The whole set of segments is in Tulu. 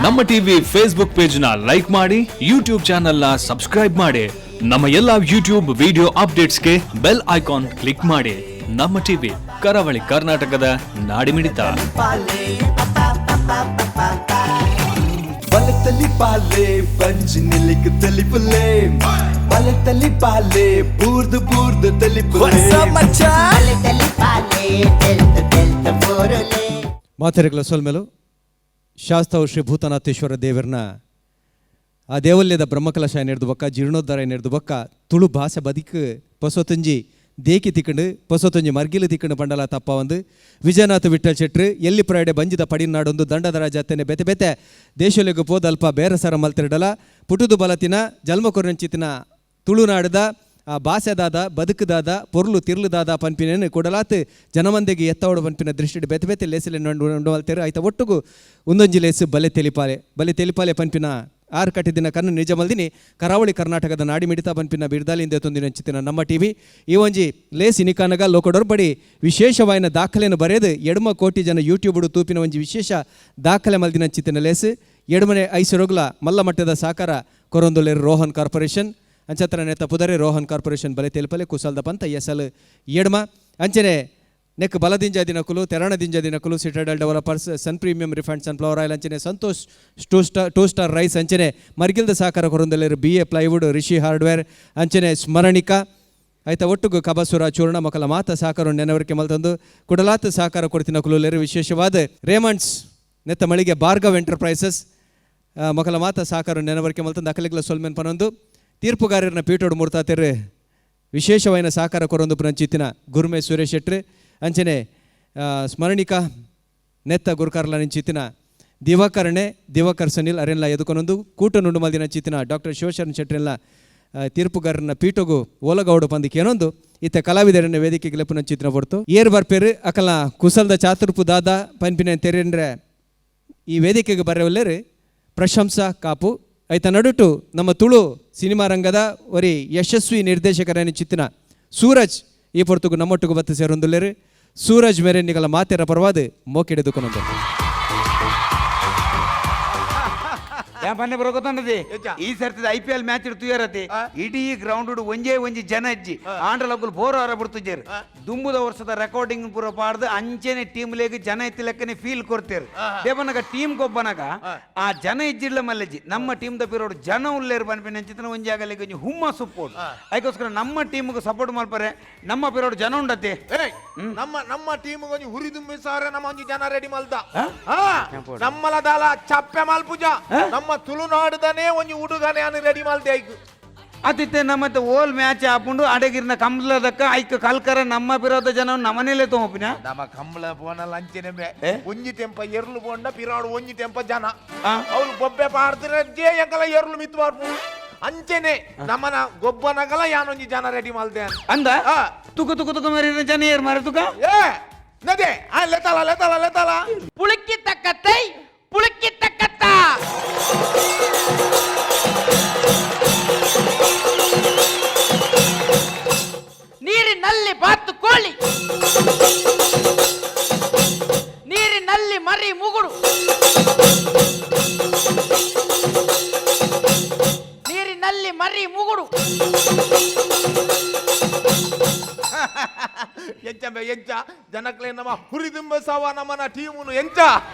ನಮ್ಮ TV Facebook page ನ ಲೈಕ್ ಮಾಡಿ, ಯೂಟ್ಯೂಬ್ ಚಾನೆಲ್ ನ ಸಬ್ಸ್ಕ್ರೈಬ್ ಮಾಡಿ. ನಮ್ಮ ಎಲ್ಲಾ ಯೂಟ್ಯೂಬ್ ವಿಡಿಯೋ ಅಪ್ಡೇಟ್ಸ್ಗೆ bell icon click ಮಾಡಿ. ನಮ್ಮ ಟಿವಿ, ಕರಾವಳಿ ಕರ್ನಾಟಕದ ನಾಡಿಮಿಡಿತ. ಬಲತಲಿ ಪಾಲೆ ಬಂಜಿ ನಿಲಿಕ್ ತಲಿಪುಲೆ, ಬಲತಲಿ ಪಾಲೆ ಬೂರ್ದು ಬೂರ್ದು ತಲಿಪುಲೆ. ಮಾತೆರೆಗಳ ಸೊಲ್ಮೆಲು. ಶಾಸ್ತಾವು ಶ್ರೀ ಭೂತನಾಥೇಶ್ವರ ದೇವರನ್ನ ಆ ದೇವಲ್ಯದ ಬ್ರಹ್ಮಕಲಶ ನೆಡ್ದು ಬೊಕ್ಕ ಜೀರ್ಣೋದ್ಧಾರ ನೆಡ್ದು ಬೊಕ್ಕ ತುಳು ಭಾಷೆ ಬದಿಕ್ ಪೊಸತೊಂಜಿ ದೇಕಿ ತಿಕ್ಕಂಡು, ಪೊಸತೊಂಜಿ ಮರ್ಗಿಲು ತಿಕ್ಕಂಡು ಬಂಡಲ ತಪ್ಪ ಒಂದು ವಿಜಯನಾಥ ವಿಠಲ್ ಶೆಟ್ರು ಎಲ್ಲಿ ಪ್ರಾಡೆ ಬಂಜಿದ ಪಡಿನಾಡೊಂದು ದಂಡದ ರಾಜಾತನೆ ಬೆತೆ ಬೆತೆ ದೇಶೊಲೆಗ್ ಪೋದಲ್ಪ ಬೇರಸರ ಮಲ್ತಿರಡಲ ಪುಟುದು ಬಲತಿನ ಜನ್ಮ ಕೊರಂಚಿತಿನ ತುಳುನಾಡದ ಆ ಭಾಷೆದಾದ ಬದುಕುದಾದ ಪೊರ್ಲು ತಿರ್ಲುದಾದ ಪನ್ಪಿನೇನು ಕೊಡಲಾತ್ ಜನಮಂದೆಗೆ ಎತ್ತವಡು ಪನ್ಪಿನ ದೃಷ್ಟಿಡ್ ಬೇತೆ ಬೇತೆ ಲೇಸಲೆ ಉಂಡು ಮಲ್ತೇರು. ಆಯ್ತ ಒಟ್ಟುಗು ಒಂದೊಂಜಿ ಲೇಸು ಬಲೆ ತೆಲಿಪಾಲೆ, ಬಲೆ ತೆಲಿಪಾಲೆ ಪನ್ಪಿನ ಆರು ಕಟ್ಟಿದಿನ ಕಣ್ಣು ನಿಜ ಮಲ್ದಿನಿ ಕರಾವಳಿ ಕರ್ನಾಟಕದ ನಾಡಿ ಮಿಡಿತ ಪನ್ಪಿನ ಬಿರ್ದಾಲಿಂದ ತೊಂದಿನ ನಮ್ಮ ಟಿವಿ ಈ ಒಂಜಿ ಲೇಸ್ ಇನಿಕಾನಗ ಲೋಕಡೊರ್ಬಡಿ ವಿಶೇಷವಾಯಿನ ದಾಖಲೆಯನ್ನು ಬರೆದು 2 ಕೋಟಿ ಜನ ಯೂಟ್ಯೂಬ್ ತೂಪಿನ ಒಂಜಿ ವಿಶೇಷ ದಾಖಲೆ ಮಲ್ದಿನ ಚಿತ್ತಿನ ಲೇಸ್. ಎಡ್ಮನೆ ಐಸರೊಗ್ಲ ಮಲ್ಲ ಮಟ್ಟದ ಸಾಕಾರ ಕೊರೊಂದುಲೇರು ರೋಹನ್ ಕಾರ್ಪೊರೇಷನ್ ಅಂಚತ್ರ ನೇತ ಪುದರೆ ರೋಹನ್ ಕಾರ್ಪೊರೇಷನ್ ಬಲೆ ತೆಲುಪಲೆ ಕುಸಲ್ದ ಪಂತ ಎಸಲ್ ಎಡ್ಮ ಅಂಚನೆ ನೆಕ್ ಬಲದಿಂಜ ದಿನಕುಲು ತೆರಣ ದಿಂಜ ದಿನಕುಲು Citadel developers, Sun premium refined sunflower oil ಅಂಚನೆ ಸಂತೋಷ್ 2 star rice ಅಂಚನೆ ಮರ್ಗಿಲ್ದ ಸಾಕಾರ ಕೊರೊಂದಲೇರು BA plywood, Rishi hardware ಅಂಚನೆ ಸ್ಮರಣಿಕಾ ಆಯ್ತಾ ಒಟ್ಟುಗು ಕಬಸುರ ಚೂರ್ಣ ಮಕ್ಕಳ ಮಾತ ಸಾಕಾರ ನೆನವರಿಕೆ ಮಲ್ತಂದು ಕುಡಲಾತ್ ಸಾಕಾರ ಕೊಡ್ತಿನ ಕುಲುಲೇರು. ವಿಶೇಷವಾದ ರೇಮಂಡ್ಸ್ ನೆತ್ತ ಮಳಿಗೆ, ಭಾರ್ಗವ್ ಎಂಟರ್ಪ್ರೈಸಸ್ ಮಕ್ಕಳ ಮಾತ ಸಾಕಾರ ನೆನವರಿಕೆ ಮಲ್ತಂದು ಅಕಲಿಗ್ಲ ಸೊಲ್ಮೆನ್ ಪನೊಂದು ತೀರ್ಪುಗಾರರನ್ನ ಪೀಠೋಡು ಮೂರ್ತಾತೆರು ವಿಶೇಷವಾಯಿನ ಸಾಕಾರ ಕೊರೊಂದು ಪುನಂಚಿತ್ತಿನ ಗುರುಮೆ ಸುರೇಶ್ ಶೆಟ್ರು ಅಂಚನೆ ಸ್ಮರಣಿಕಾ ನೆತ್ತ ಗುರುಕಾರ್ಲ ನಿಂಚಿತ್ತಿನ ದಿವಾಕರಣೆ ದಿವಾಕರ್ ಸನಿಲ್ ಅರೆನ್ಲ ಎದುಕೊನೊಂದು ಕೂಟ ನುಂಡು ಮಲ್ದಿನ ಚಿತ್ತಿನ ಡಾಕ್ಟರ್ ಶಿವಶರಣ್ ಶೆಟ್ರೆಲ್ಲ ತೀರ್ಪುಗಾರನ ಪೀಠಗು ಓಲಗೌಡ ಪಂದಿಕೇನೊಂದು ಇತ್ತ ಕಲಾವಿದರನ್ನ ವೇದಿಕೆಗೆ ಲೆಪ್ಪುನ ಚಿತ್ರ ಪೊರ್ತು ಏರ್ ಬರ್ಪೇರು ಅಕಲ ಕುಸಲ್ದ ಚಾತುರ್ಪು ದಾದ ಪನ್ಪಿನ ತೆರೆಂದ್ರೆ ಈ ವೇದಿಕೆಗೆ ಬರವಲ್ಲೇರು ಪ್ರಶಂಸಾ ಕಾಪು. ಐತ ನಡುಟು ನಮ್ಮ ತುಳು ಸಿನಿಮಾ ರಂಗದ ಒರಿ ಯಶಸ್ವಿ ನಿರ್ದೇಶಕರನ್ನು ಚಿತ್ತಿನ ಸೂರಜ್ ಈ ಪೊರ್ತುಗು ನಮ್ಮೊಟ್ಟಿಗೆ ಬತ್ತು ಸೇರೊಂದುಲ್ಲೇರು. ಸೂರಜ್ ಮೇರೆ ನಿಗಲ ಮಾತೆರ ಪರವಾದ ಮೋಕೆಡೆದುಕೊನೊಂದು. ಪನ್ನೆ ಬರೋಕೊತ್ತಂಡದಿ ಈ ಸರ್ತಿದ IPL match ತುಯರತಿ ಇಡೀ ಗ್ರೌಂಡ್ ಒಂಜೇ ಒಂಜಿ ಜನ ಅಜ್ಜಿ ಆಂಡ್ರ ಲಗುಲ್ ಬೋರ್ ಆರ ಬಿಡ್ತುಜೇರು. ದುಂಬುದ ವರ್ಷದ ರೆಕಾರ್ಡಿಂಗ್ ಪೂರ ಪಾಡ್ದು ಅಂಚೆನೆ ಟೀಮ್ ಲೇಗ್ ಜನ ಇತ್ತಿ ಲೆಕ್ಕನೆ ಫೀಲ್ ಕೊಡ್ತೇರು. ದೇವನಗ ಟೀಮ್ ಗೊಬ್ಬನಗ ಆ ಜನ ಇಜ್ಜಿಡ್ಲ ಮಲ್ಲಜ್ಜಿ, ನಮ್ಮ ಟೀಮ್ the ಪಿರೋಡು ಜನ ಉಲ್ಲೇರು ಪನ್ಪಿನ ಅಂಚಿತನ ಒಂಜಿ ಆಗಲಿಗೆ ಒಂಜಿ ಹುಮ್ಮ ಸಪೋರ್ಟ್. ಅದಕ್ಕೋಸ್ಕರ ನಮ್ಮ ಟೀಮ್ಗೆ ಸಪೋರ್ಟ್ ಮಲ್ಪರೆ ನಮ್ಮ ಪಿರೋಡು ಜನ ಉಂಡತೆ. ನಮ್ಮ ನಮ್ಮ ಟೀಮ್ ಒಂಜಿ ಹುರಿದುಂಬಿ ಸಾರ ನಮ್ಮ ಒಂಜಿ ಜನ ರೆಡಿ ಮಲ್ದ ನಮ್ಮಲ ದಾಲ ಚಪ್ಪೆ ಮಲ್ಪುಜ, ನಮ್ಮ ತುಳುನಾಡುದನೇ ಒಂಜಿ ಹುಡುಗನೇ ಅನ್ನು ರೆಡಿ ಮಲ್ದೆ ಐಕ್. ಅತಿತ್ತೆ ನಮ್ಮ ಓಲ್ ಮ್ಯಾಚ್ ಆಪುಂಡು ಅಡಗಿರ್ನ ಕಂಬ್ಲದಕ್ಕ ಐಕ್ ಕಲ್ಕರ ನಮ್ಮ ಪಿರೋದ ಜನ ನಮನೇಲೆ ತೋಪಿನ. ನಮ್ಮ ಕಂಬಳ ಪೋನಲ್ಲ ಅಂಚೆನೆ ಒಂಜಿ ಟೆಂಪ ಎರ್ಲು ಪೋಂಡ ಪಿರಾಡು ಒಂಜಿ ಟೆಂಪ ಜನ ಅವ್ರು ಬೊಬ್ಬೆ ಪಾಡ್ತಿರ ಜೇ ಎಂಕಲ ಎರ್ಲು ಮಿತ್ತು ಪಾಡ್ಪು. ಅಂಚೆನೆ ನಮ್ಮನ ಗೊಬ್ಬನಗಲ ಯಾನೊಂಜಿ ಜನ ರೆಡಿ ಮಲ್ದೆ ಅಂದ ತುಕು ತುಕು ತುಕು ಮೇರಿ ಜನ ಏರ್ ಮಾರೆ ತುಕ. ಏ ನದೆ ಆ ಲೆತಲ ಲೆತಲ ಲೆತಲ. புளுக்கி தக்கத்தை புளுக்கி தக்கத்தா. ನೀರಿನಲ್ಲಿ ಬಾತು ಕೋಳಿ, ನೀರಿನಲ್ಲಿ ಮರಿ ಮುಗುಡು, ನೀರಿನಲ್ಲಿ ಮರಿ ಮುಗುಡು. ಎಂಚ ಎಂಚ ಜನಕ್ಲೆ ನಮ್ಮ ಹುರಿದುಂಬ ಸಾವ ನಮ್ಮನ ಟೀಮುನು ಎಂಚ.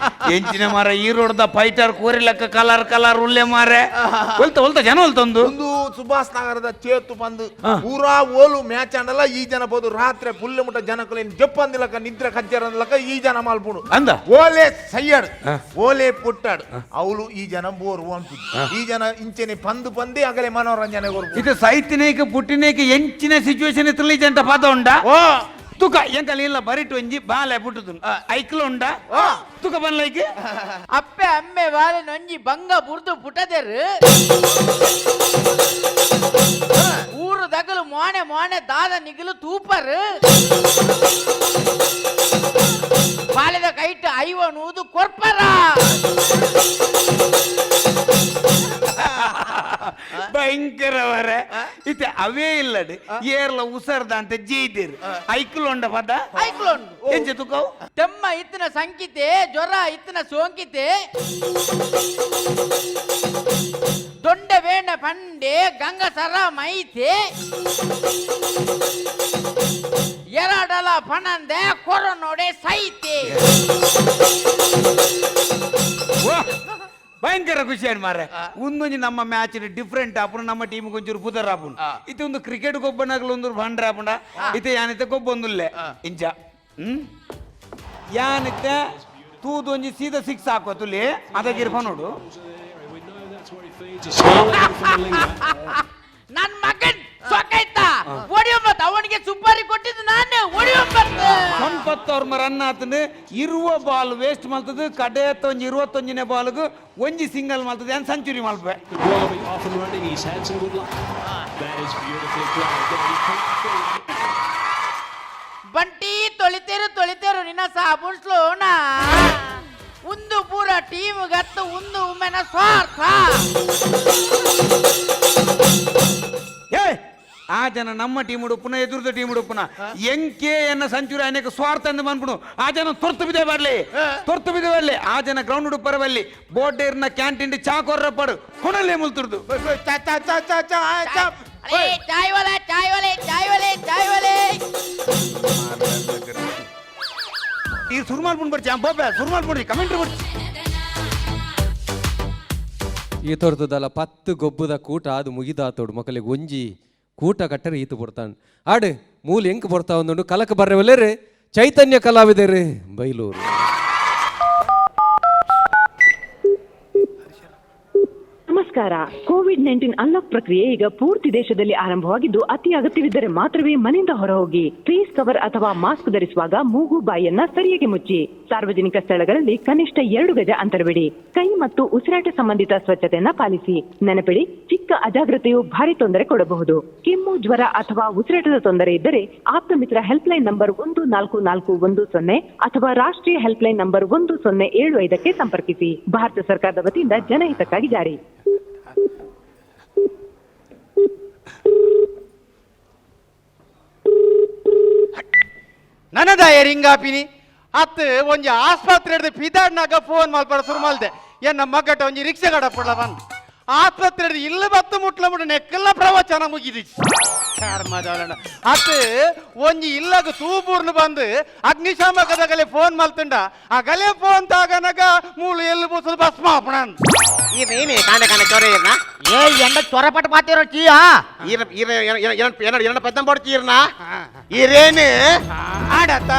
ಎಂಚಿನ ಮಾರ ಈ ರೋಡ್ದ ಫೈಟರ್ ಕೋರಿ ಲೆಕ್ಕ ಕಲರ್ ಕಲರ್ ಉಲ್ಲೆ ಮಾರೆ. ಒಲ್ತ ಒಲ್ತ ಜನ ಒಲ್ತೊಂದು. ಒಂದು ಸುಭಾಷ್ ನಗರದ ಚೇತು ಬಂದು ಪೂರಾ ಓಲು ಮ್ಯಾಚ್ ಅಂಡಲ್ಲ ಈ ಜನ ಬೋದು ರಾತ್ರಿ ಪುಲ್ಲೆ ಮುಟ್ಟ ಜನಕ್ಕಲೇನು ಜಪ್ಪಂದಿಲಕ ನಿದ್ರೆ ಕಜ್ಜರಂದಿಲಕ ಈ ಜನ ಮಲ್ಪುಡು. ಅಂದ ಓಲೆ ಸಯ್ಯಾಡು ಓಲೆ ಪುಟ್ಟಾಡು ಅವಳು ಈ ಜನ ಬೋರು ಅನ್ಪು ಈ ಜನ ಇಂಚೆನೆ ಪಂದು ಪಂದಿ ಅಗಲೆ ಮನೋರಂಜನೆ ಕೊರ್ಪು. ಇದು ಸೈತಿನೇಕ ಪುಟ್ಟಿನೇಕ ಎಂಚಿನ ಸಿಚುವೇಶನ್ ಇತ್ತಲ್ಲ ಈ ಜಂಟ ಪಾದ ಉಂಡ. ಓ ತುಕ ಎಂಕಲ್ ಇಲ್ಲ ಬರಿಟು ಒಂಜಿ ಬಾಲೆ ಪುಟ್ಟುದು ಐಕ್ಲ ಉಂಡ ತುಕ ಬನ್ಲೈಕ್. ಅಪ್ಪೆ ಅಮ್ಮೆ ಬಾಲೆ ನೊಂಜಿ ಬಂಗ ಬುರ್ದು ಪುಟದೆರು ಊರು ದಗಲು ಮೋನೆ ಮೋನೆ ದಾದ ನಿಗಲು ತೂಪರು ಬಾಲೆದ ಕೈಟ್ ಐವ ನೂದು ಕೊರ್ಪರ. ಭಯಂಕರವ. ಮರೆ ಇತ್ತೆ ಅವೇ ಇಲ್ಲಡ್ ಏರ್ಲ ಉಸರ್ದ ಅಂತ ಜೀತಿರ್ ಐಕ್ಲೊಂಡ ಪದ. ಐಕ್ಲುಂಡು. ಎಂಚ ತುಕವು? ತೆಮ್ಮ ಇತ್ತಿನ ಸಂಕಿತೆ, ಜ್ವರ ಇತ್ತಿನ ಸೋಂಕಿತೆ, ದೊಂಡೆ ಬೇಣ ಪಂಡೆ ಗಂಗಸರ ಮೈತೆ, ಎರಡಲ ಪಣಂದೆ ಕೊರನೋಡೆ ಸೈತೆ. ವಾ, ಭಯಂಕರ ಖುಷಿ ಮಾರ್ರೆ. ಒಂದೊಂಜಿ ನಮ್ಮ ಮ್ಯಾಚ್ ಡಿಫ್ರೆಂಟ್ ಆಪುಂಡು, ನಮ್ಮ ಟೀಮ್ ಒಂಚೂರು ಪುದರ್ ಆಪುಂಡು. ಇತ್ತೆ ಒಂದು ಕ್ರಿಕೆಟ್ ಗೊಬ್ಬನಾಗಲು ಒಂದು ಬಂಡ್ರೆ ಆಪುಂಡ. ಇತ್ತೆ ಯಾನಿತ್ತೆ ಗೊಬ್ಬೊಂದುಲ್ಲೆ ಇಂಚ. ಯಾನಿತ್ತೆ ತೂದು ಒಂಜಿ ಸೀದಾ ಸಿಕ್ಸ್ ಹಾಕುವ ತುಲಿ ಅದಕ್ಕಿರ್ಪ ನೋಡು. ನನ್ ಮಗನ್ ಸೊಕೈತ ಒಡಿಯೊಂಬತ್ತು, ಅವನಿಗೆ ಸುಪಾರಿ ಕೊಟ್ಟಿದ್ದು ನಾನು. ಒಡಿಯೊಂಬತ್ತು. ಸಂಪತ್ತು ಅವ್ರ ರನ್ ಆತಂದು ಇರುವ ಬಾಲ್ ವೇಸ್ಟ್ ಮಾಡ್ತದೆ. ಕಡೆಯತ್ತ ಒಂಜಿ 21ನೇ ಬಾಲ್ಗು ಒಂಜಿ ಸಿಂಗಲ್ ಮಾಡ್ತದೆ. ಏನ್ century Malpe. Wallaby off and running. He's had some good luck. That is beautifully played. He can't Bunty ತೊಳಿತೇರು ತೊಳಿತೇರು ನಿನ್ನ ಸಾಬೂನ್ ಸ್ಲೋನ. ಒಂದು ಪೂರ ಟೀಮ್ ಗತ್ತು ಒಂದು ಉಮ್ಮೆನ ಸ್ವಾರ್ಥ. ಏ ಆ ಜನ ನಮ್ಮ ಟೀಮ್ ಉಡುಪುನ ಎದುರುದ ಟೀಮ್ ಉಡುಪುನ ಎಂಕೆ ಎನ್ನ ಸೆಂಚುರಿ ಅನೇಕ ಸ್ವಾರ್ಥ ಎಂದು ಬಂದ್ಬಿಡು. ಆ ಜನ ತೊರ್ತು ಬಿದ್ದೆ ಬರ್ಲಿ, ತೊರ್ತು ಬಿದ್ದೆ ಬರ್ಲಿ. ಆ ಜನ ಗ್ರೌಂಡ್ ಉಡುಪರ ಬಲ್ಲಿ ಬೋರ್ಡೇರ್ನ ಕ್ಯಾಂಟೀನ್ ಚಾ ಕೊರ್ರಪ್ಪಡು ಕೊಡಲೇ ಮುಲ್ತುರ್ದು. ಚಾ ಚಾ ಚಾ ಚಾ ಚಾ ಚಾ. ಅರೇ ಚಾಯ್ ವಾಲೆ, ಚಾಯ್ ವಾಲೆ, ಚಾಯ್ ವಾಲೆ, ಚಾಯ್ ವಾಲೆ. ಈ ಸುರ್ಮಾಲ್ ಪುಂಡ್ ಬರ್ಚಿ ಬೋಬೆ ಸುರ್ಮಾಲ್ ಪುಂಡಿ ಕಮೆಂಟ್ರಿ ಬರ್ಚಿ. ಈ ತೋರ್ತದಲ್ಲ 10 ಗೊಬ್ಬದ ಕೂಟ ಅದು ಮುಗಿದಾತೋಡು ಮಕ್ಕಳಿಗೆ ಒಂಜಿ ಕೂಟ ಕಟ್ಟರೆ ಈತು ಬರ್ತಾನೆ ಆಡು ಮೂಲ ಎಂಕ್ ಬರ್ತಾ ಒಂದುಂಡು ಕಲಕ ಬರ್ರೆ ಚೈತನ್ಯ ಕಲಾವಿದರು ಬೈಲೂರು. ನಮಸ್ಕಾರ. ಕೋವಿಡ್-19 ಅನ್ಲಾಕ್ ಪ್ರಕ್ರಿಯೆ ಈಗ ಪೂರ್ತಿ ದೇಶದಲ್ಲಿ ಆರಂಭವಾಗಿದ್ದು, ಅತಿ ಅಗತ್ಯವಿದ್ದರೆ ಮಾತ್ರವೇ ಮನೆಯಿಂದ ಹೊರಹೋಗಿ. ಫೇಸ್ ಕವರ್ ಅಥವಾ ಮಾಸ್ಕ್ ಧರಿಸುವಾಗ ಮೂಗು ಬಾಯಿಯನ್ನ ಸರಿಯಾಗಿ ಮುಚ್ಚಿ. ಸಾರ್ವಜನಿಕ ಸ್ಥಳಗಳಲ್ಲಿ ಕನಿಷ್ಠ 2 ಗಜ ಅಂತರವಿಡಿ. ಕೈ ಮತ್ತು ಉಸಿರಾಟ ಸಂಬಂಧಿತ ಸ್ವಚ್ಛತೆಯನ್ನ ಪಾಲಿಸಿ. ನೆನಪಿಡಿ, ಚಿಕ್ಕ ಅಜಾಗ್ರತೆಯು ಭಾರಿ ತೊಂದರೆ ಕೊಡಬಹುದು. ಕೆಮ್ಮು, ಜ್ವರ ಅಥವಾ ಉಸಿರಾಟದ ತೊಂದರೆ ಇದ್ದರೆ ಆಪ್ತ ಮಿತ್ರ ಹೆಲ್ಪ್ಲೈನ್ ನಂಬರ್ 14410 ಅಥವಾ ರಾಷ್ಟ್ರೀಯ ಹೆಲ್ಪ್ಲೈನ್ ನಂಬರ್ 1075ಕ್ಕೆ ಸಂಪರ್ಕಿಸಿ. ಭಾರತ ಸರ್ಕಾರದ ವತಿಯಿಂದ ಜನಹಿತಕ್ಕಾಗಿ ಜಾರಿ. ನನದಾಯ ರಿಂಗಾಪಿನಿ ಅತ್ ಒಂಜಿ ಆಸ್ಪತ್ರೆ ಹಿಡ್ದು ಪಿದಾಡ್ನಾಗ ಫೋನ್ ಮಲ್ಪಡ ಶುರು ಮಲ್ದೆ. ಎನ್ನ ಮಗಟ ಒಂಜಿ ರಿಕ್ಷಾ ಗಡಪಡ್ಲ ಬಂದು ಆಸ್ಪತ್ರೆ ಹಿಡ್ದು ಇಲ್ಲ ಬತ್ತು ಮುಟ್ಲ ಮುಟ್ಟ ನೆಕ್ಕಲ್ಲ ಪ್ರವಚನ ಮುಗಿದಿಚ್ಚಿ ಕರ್ಮದವಳಣ್ಣ. ಅತ್ ಒಂಜಿ ಇಲ್ಲಗ ತೂಬೂರ್ನು ಬಂದು ಅಗ್ನಿಶಾಮಕದಗಲೆ ಫೋನ್ ಮಲ್ತುಂಡ ಅಗಲೆ ಫೋನ್ ತಾಗನಗ ಮೂಳು ಎಲ್ಲಿ ಬೂಸಲು ಭಸ್ಮ ಆಪಣ. ಏನೇ ಕಾಂಡೆ ಕಾಂಡೆ ಚೊರೆ ಇರ್ನ. ಏ ಎಂಡ ಚೊರಪಟ ಪಾತಿರೋ ಚೀಯಾ. ಈರ ಈರ ಎನ್ನ ಎನ್ನ ಪೆದ್ದಂ ಪೊಡ್ಚೀರ್ನ ಈರೇನು? ಆಡತ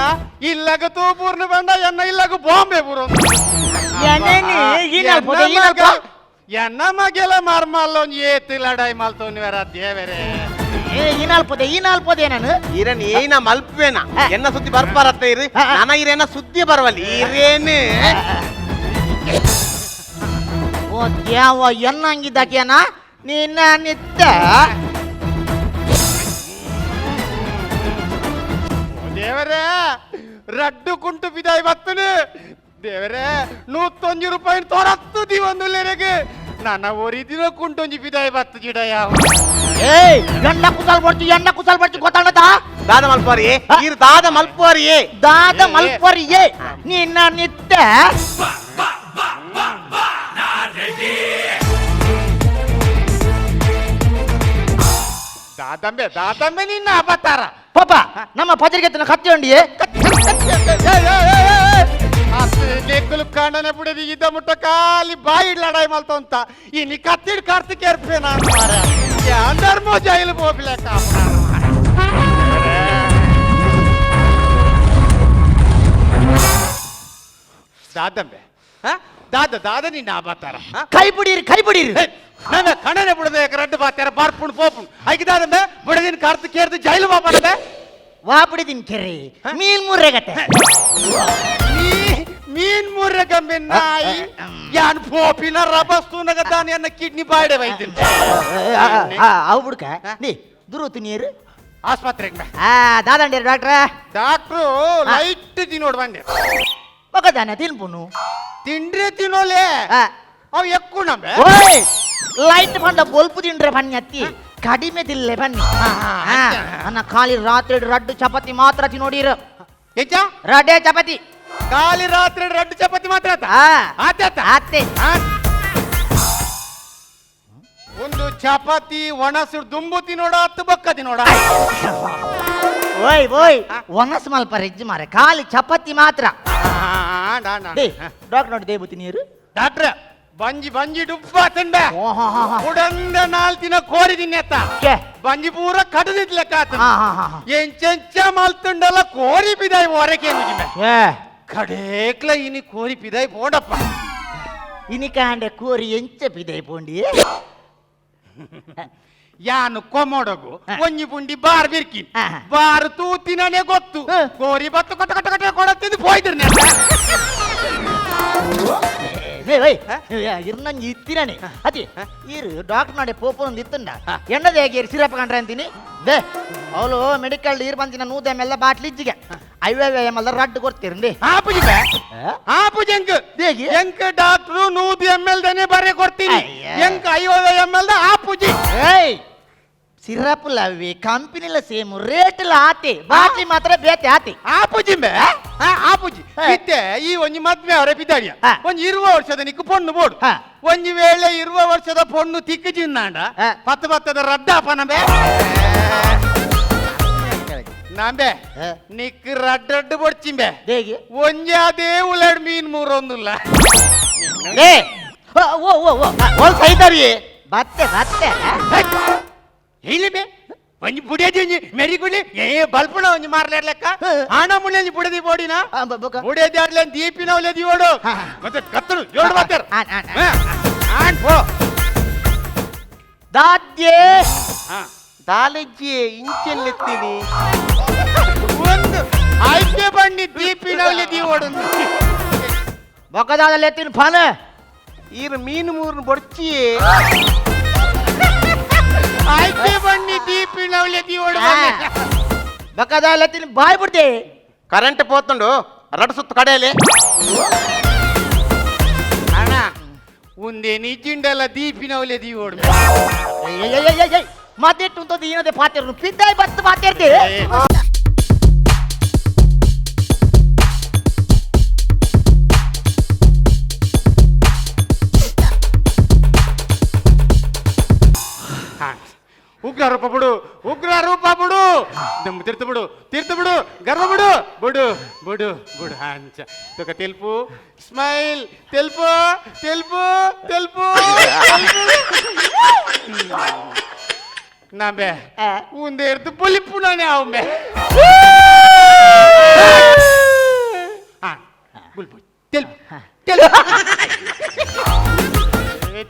ಇಲ್ಲಗ ತೂಬೂರ್ನು ಬಂದ ಎನ್ನ ಇಲ್ಲಗ ಬಾಂಬೆ ಬೂರು. ಎನ್ನ ಮಗೆಲ ಮರ್ಮಲ್ಲ ಒಂಜಿ ಏತ್ ಲಡಾಯಿ ಮಲ್ತೋನಿ ಬೇರ ದೇವರೇ. ಈರನ್ ಏನ ಮಲ್ಪೇನ ಎನ್ನ ಸುದ್ದಿ ಬರ್ಪಾರತ್ತ ಇರು ನನ ಇರೇನ ಸುದ್ದಿ ಬರವಲ್ಲಿ ಈರೇನು? ಓ ದ್ಯಾವ ಎನ್ನಂಗಿದ್ದಾಕೇನ ನಿನ್ನ ನಿತ್ತ. ದೇವರೇ, ರಡ್ಡು ಕುಂಟು ಬಿದಾಯಿ ಬತ್ತನು. ದೇವರೇ, 101 ರೂಪಾಯಿ ತೋರತ್ತು ದಿವೊಂದುಲ್ಲೆರೆಗ್ ನನ್ನ ಒರಿದಿನ ಕುಂಟೊಂಜಿ ಬಿದಾಯಿ ಬತ್ತು ಗಿಡ ಯಾವ. ಏಯ್ ಎಣ್ಣ ಕುಸಾಲ್ ಬರ್ತಿ, ಎಣ್ಣ ಕುಸಾಲ್ ಬರ್ತಿ ಗೊತ್ತಾಣದ. ದಾದ ಮಲ್ಪರಿ ಈರ್ ದಾದ ಮಲ್ಪರಿ ದಾದ ಮಲ್ಪರಿ ನಿನ್ನ ನಿತ್ತ. ದಾದಂಬೆ ದಾದಂಬೆ ನಿನ್ನ ಅಬತಾರ. ಪಾಪ ನಮ್ಮ ಪತ್ರಿಕೆ ಕತ್ತಿ ಉಂಡಿ. ನೆಕ್ಕಲು ಕಾಂಡನೆ ಬಿಡದಿ ಇದ್ದ ಮುಟ್ಟ ಖಾಲಿ ಬಾಯಿ ಲಡಾಯಿ ಮಲ್ತಂತ ಇನಿ ಕತ್ತಿಡ್ ಕಾರ್ತಿಕ್ ಏರ್ಪೆ ನಾನು ಮಾರ್ರೆ. ಧರ್ಮೋ ಜೈಲು ಹೋಗ್ಲೆ ದಾದಂಬೆ. ದಾದ ದಾದ ನಿನ್ನ ಅಬತಾರ. ಕೈ ಬಿಡಿರಿ, ಕೈ ಬಿಡಿರಿ. ನನ್ನ ಕಣನೆ ಬಿಡದೆ ರಡ್ಡು ಬಾತ್ಯಾರ ಬಾರ್ಪುಣ್ ಪೋಪುಣ್ ಐಕ್ ದಾದಂಬೆ ಬಿಡದಿನ ಕಾರ್ತಿಕ್ ಏರ್ದು ಜೈಲು ಬಾಪಂದೆ. ವಾ ಬಿಡಿದಿನ್ ಕೆರ್ರಿ ಮೀನ್ ಮುರ್ರೆಗತ್ತೆ. ಮೀನ್ ಮುರ್ರೆ ಗಂಬೆ ನಾಯಿ ಯಾನ್ ಪೋಪಿನ ರಬಸ್ತುನಗ ದಾನಿ ಎನ್ನ ಕಿಡ್ನಿ ಬಾಯ್ಡೆ ವೈದ್ಯನ್. ಅವು ಬುಡ್ಕ ನೀ ದುರುತು ನೀರು ಆಸ್ಪತ್ರೆಗೆ. ದಾದಂಡಿರ ಡಾಕ್ಟ್ರ? ಡಾಕ್ಟ್ರು ಲೈಟ್ ತಿನ್ನೋಡ್ ಬಂದೆ. ಒಗದಾನ ತಿನ್ಪುನು. ತಿಂಡ್ರೆ ತಿನ್ನೋಲೆ ಅವ್ ಎಕ್ಕು ನಂಬೆ. ಓಯ್ ಲೈಟ್ ಪಂಡ ಬೊಲ್ಪು ತಿಂಡ್ರೆ ಪನ್ಯತ್ತಿ ಕಡಿಮೆ ದಿಲ್ಲೆ ಬನ್ನಿ. ನನ್ನ ಖಾಲಿ ರಾತ್ರಿ ರಡ್ಡು ಚಪಾತಿ ಮಾತ್ರ ತಿನ್ನೋಡಿರು. ರಡ್ಡೆ ಚಪಾತಿ ಖಾಲಿ ರಾತ್ರಿ ರಡ್ಡು ಚಪಾತಿ ಮಾತ್ರ ಆತೆ. ಒಂದು ಚಪಾತಿ ಒಣಸು ದುಂಬು ತಿನ್ನೋಡ ಹತ್ತು ಬೊಕ್ಕ ತಿನ್ನೋಡ. ಓಯ್ ಓಯ್ ಒಣಸು ಮಲ್ಪ ರೆಜ್ಜು ಮಾರೆ, ಖಾಲಿ ಚಪಾತಿ ಮಾತ್ರ. ಡಾಕ್ಟರ್ ನೋಡಿ ದೇಬುತಿ ನೀರು. ಡಾಕ್ಟ್ರ ಬಂಜಿ ಬಂಜಿ ಡುಬ್ಬ ತಿಂಡ ಉಡಂದ ನಾಲ್ ದಿನ ಕೋರಿ ತಿನ್ನತ್ತ ಬಂಜಿ ಪೂರ ಕಡದಿದ್ಲೆಕ್ಕ ಆತ ಎಂಚೆಂಚ ಮಲ್ತುಂಡಲ್ಲ ಕೋರಿ ಬಿದಾಯಿ ಹೊರಕೆ ಕಡೇಕ್ಲ ಇನಿ ಕೋರಿ ಪಿದಾಯಿ ಪೋಡಪ್ಪ. ಇನಿಕಾಂಡೆ ಕೋರಿ ಎಂಚ ಪಿದಾಯಿ ಪೋಂಡಿ ಯಾನು ಕೊಮೊಡಗು ಒಂಜಿ ಪುಂಡಿ ಬಾರ್ ಬಿರ್ಕಿ ಬಾರ್ ತೂತಿನೇ ಗೊತ್ತು ಕೋರಿ ಬತ್ತು ಕಟ್ಟ ಕಟ್ಟ ಕಟ್ಟ ಕೊಡತ್ತಿದ್ದು ಪೋಯ್ತಿರ್. ಇರ್ನಂಜಿ ಇತ್ತಿರಾನೆ ಅತಿ ಇರು ಡಾಕ್ಟರ್ ನಾಡೆ ಪೋಪೊಂದು ಇತ್ತಂಡ ಎಣ್ಣದ ಹೇಗೆ ಸಿರಪ್ ಕಂಡ್ರೆ ಅಂತೀನಿ they ಅವಳು ಮೆಡಿಕಲ್ ನೀರು ಬಂದಿನ 100 ml bottle ಇಜ್ಜಿಗೆ 50 ml ರಡ್ಡು ಕೊಡ್ತೀರಂಡಿ. ಆಪುಜಿ ಎಂಕ್ ಡಾಕ್ಟ್ರು 100 ml ದನೆ ಬರೆ ಕೊಡ್ತೀನಿ, ಎಂಕ್ 50 ml ಆಪುಜಿ. ಏಯ್ ಸಿರಪ್ ಲವ್ವಿ ಕಂಪನಿಲ ಸೇಮ್ ರೇಟ್ ಲ ಆತೆ ಬಾಟ್ಲಿ ಮಾತ್ರ ಬೇತೆ ಆತೆ. ಆಪುಜಿಂಬೆ ಆಪುಜಿ ಇತ್ತೆ ಈ ಒಂಜಿ ಮದ್ವೆ ಅವರ ಪಿದಾಡಿಯ ಒಂಜಿ 20 ವರ್ಷದ ನಿಕ್ಕು ಪೊಣ್ಣು ಬೋಡು, ಒಂಜಿ ವೇಳೆ 20 ವರ್ಷದ ಪೊಣ್ಣು ತಿಕ್ಕು ಜಿನ್ನಾಂಡ ಪತ್ತು ಪತ್ತದ ರಡ್ಡಾಪ ನಂಬೆ ನಂಬೆ ನಿಕ್ ರಡ್ಡ ರಡ್ಡು ಬೊಡ್ಚಿಂಬೆ ಒಂಜಿ ಅದೇ ಉಳಡ್ ಮೀನ್ ಮೂರೊಂದುಲ್ಲ. ಓ ಓ ಓ ಸೈತಾರಿ ಬತ್ತೆ ಬತ್ತೆ ಇಲ್ಲಿ ಒಂಜಿ ಬುಡಿಯದಿ ಒಂಜಿ ಮೆರಿಗುಳಿ ಏ ಬಲ್ಪುಣ ಒಂಜಿ ಮಾರ್ಲೇರ್ ಲೆಕ್ಕ ಆಣ ಮುಳ್ಳಿ ಒಂಜಿ ಬುಡದಿ ಬೋಡಿನ ಬುಡಿಯದಿ ಆಡ್ಲೆ ದೀಪಿನ ಒಲೆ ದಿವೋಡು ಮತ್ತೆ ಕತ್ತಲು ಜೋಡು ಮಾತಾರ ಆಣ್ ಪೋ ದಾದ್ಯೆ ದಾಲೆಜ್ಜಿ ಇಂಚೆಲ್ಲೆತ್ತೀನಿ ಒಂದು ಆಯ್ಕೆ ಬಣ್ಣಿ ದೀಪಿನ ಒಲೆ ದಿವೋಡು ಬೊಕ್ಕದಾದಲ್ಲಿ ಎತ್ತಿನ ಫಾನ ಈರು ಮೀನು ಮೂರ್ನ ಬೊಡ್ಚಿ ಆಯ್ಕೆ ಬಣ್ಣಿ ದೀಪಿನ ಒಲೆ ದಿವೋಡು ಬೊಕ್ಕದಾದಲ್ಲಿ ಬಾಯ್ ಬಿಡ್ದೆ ಕರೆಂಟ್ ಪೋತುಂಡು ರಡ್ ಸುತ್ತು ಕಡೆಯಲ್ಲಿ ಅಣ್ಣ ಒಂದೇ ನಿಜಿಂಡಲ್ಲ ದೀಪಿನ ಒಲೆ ದಿವೋಡು ಮತ್ತಿಟ್ಟು ಉಂಟು ಏನದೆ ಪಾತಿರ್ನು ಪಿದ್ದಾಯ್ ಬತ್ತು ಪಾತಿರ್ದೆ. ಉಗ್ರ ರೂಪ ಬಿಡು, ಉಗ್ರ ರೂಪ ಬಿಡು, ದಮ್ ತೀರ್ಥ ಬಿಡು, ತೀರ್ಥ ಬಿಡು, ಗರ್ವ ಬಿಡು, ಬಿಡು ಬಿಡು ಬಿಡು ಹಂಚ ತುಕ ತೆಲ್ಪು ಸ್ಮೈಲ್ ತೆಲ್ಪು ತೆಲ್ಪು ತೆಲ್ಪು ನಂಬೆ ಉಂದೆ ಇರ್ತು ಪುಲಿಪು ನಾನೇ ಅವಂಬೆ ಬುಲ್ಪು ತೆಲ್ಪು ತೆಲ್ಪು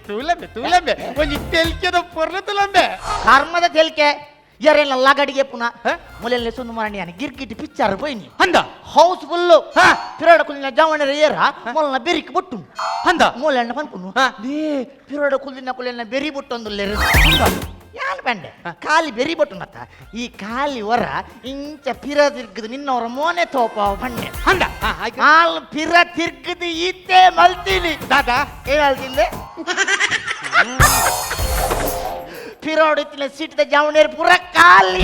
ತುಲಂಬೆ ತುಲಂಬೆ ಒಂಜಿ ತೆಲ್ಕೆದ ಪೊರ್ಲ ತುಲಂಬೆ ಕರ್ಮದ ತೆಲ್ಕೆ ಯಾರೆಲ್ಲ ಲಗಡಿಗೆ ಪುನಃ ಮೊಲೆಲ್ಲ ಸುಂದು ಮರಣಿ ಗಿರ್ಗಿಟ್ ಪಿಕ್ಚರ್ ಪೋಯಿನಿ ಅಂದ ಹೌಸ್ ಫುಲ್ ಪಿರಾಡ ಕುಲ್ಲಿನ ಜವಣರ ಏರ ಮೊಲನ ಬೆರಿಕ್ ಬೊಟ್ಟು ಅಂದ ಮೊಲೆಣ್ಣ ಪನ್ಪುನು they ಪಿರಾಡ ಕುಲ್ಲಿನ ಕುಲೆನ ಬೆರಿ ಬೊಟ್ಟೊಂದುಲ್ಲೆರು ಯಾನ್ ಪಂಡೆ ಖಾಲಿ ಬೆರಿ ಬೊಟ್ಟು ಈ ಖಾಲಿ ಹೊರ ಇಂಚ ಪಿರ ತಿರ್ಗದು ನಿನ್ನವರ ಮೋನೆ ತೋಪ ಪಂಡೆ ಅಂದ ಆಲ್ ಪಿರ ತಿರ್ಗದು ಈತೆ ಮಲ್ತೀನಿ ದಾದಾ ಏನ್ ಅಲ್ತಿಂದೆ ಪಿರೋಡಿತ್ತಿನ ಸೀಟದ ಜವಣೇರು ಪೂರ ಖಾಲಿ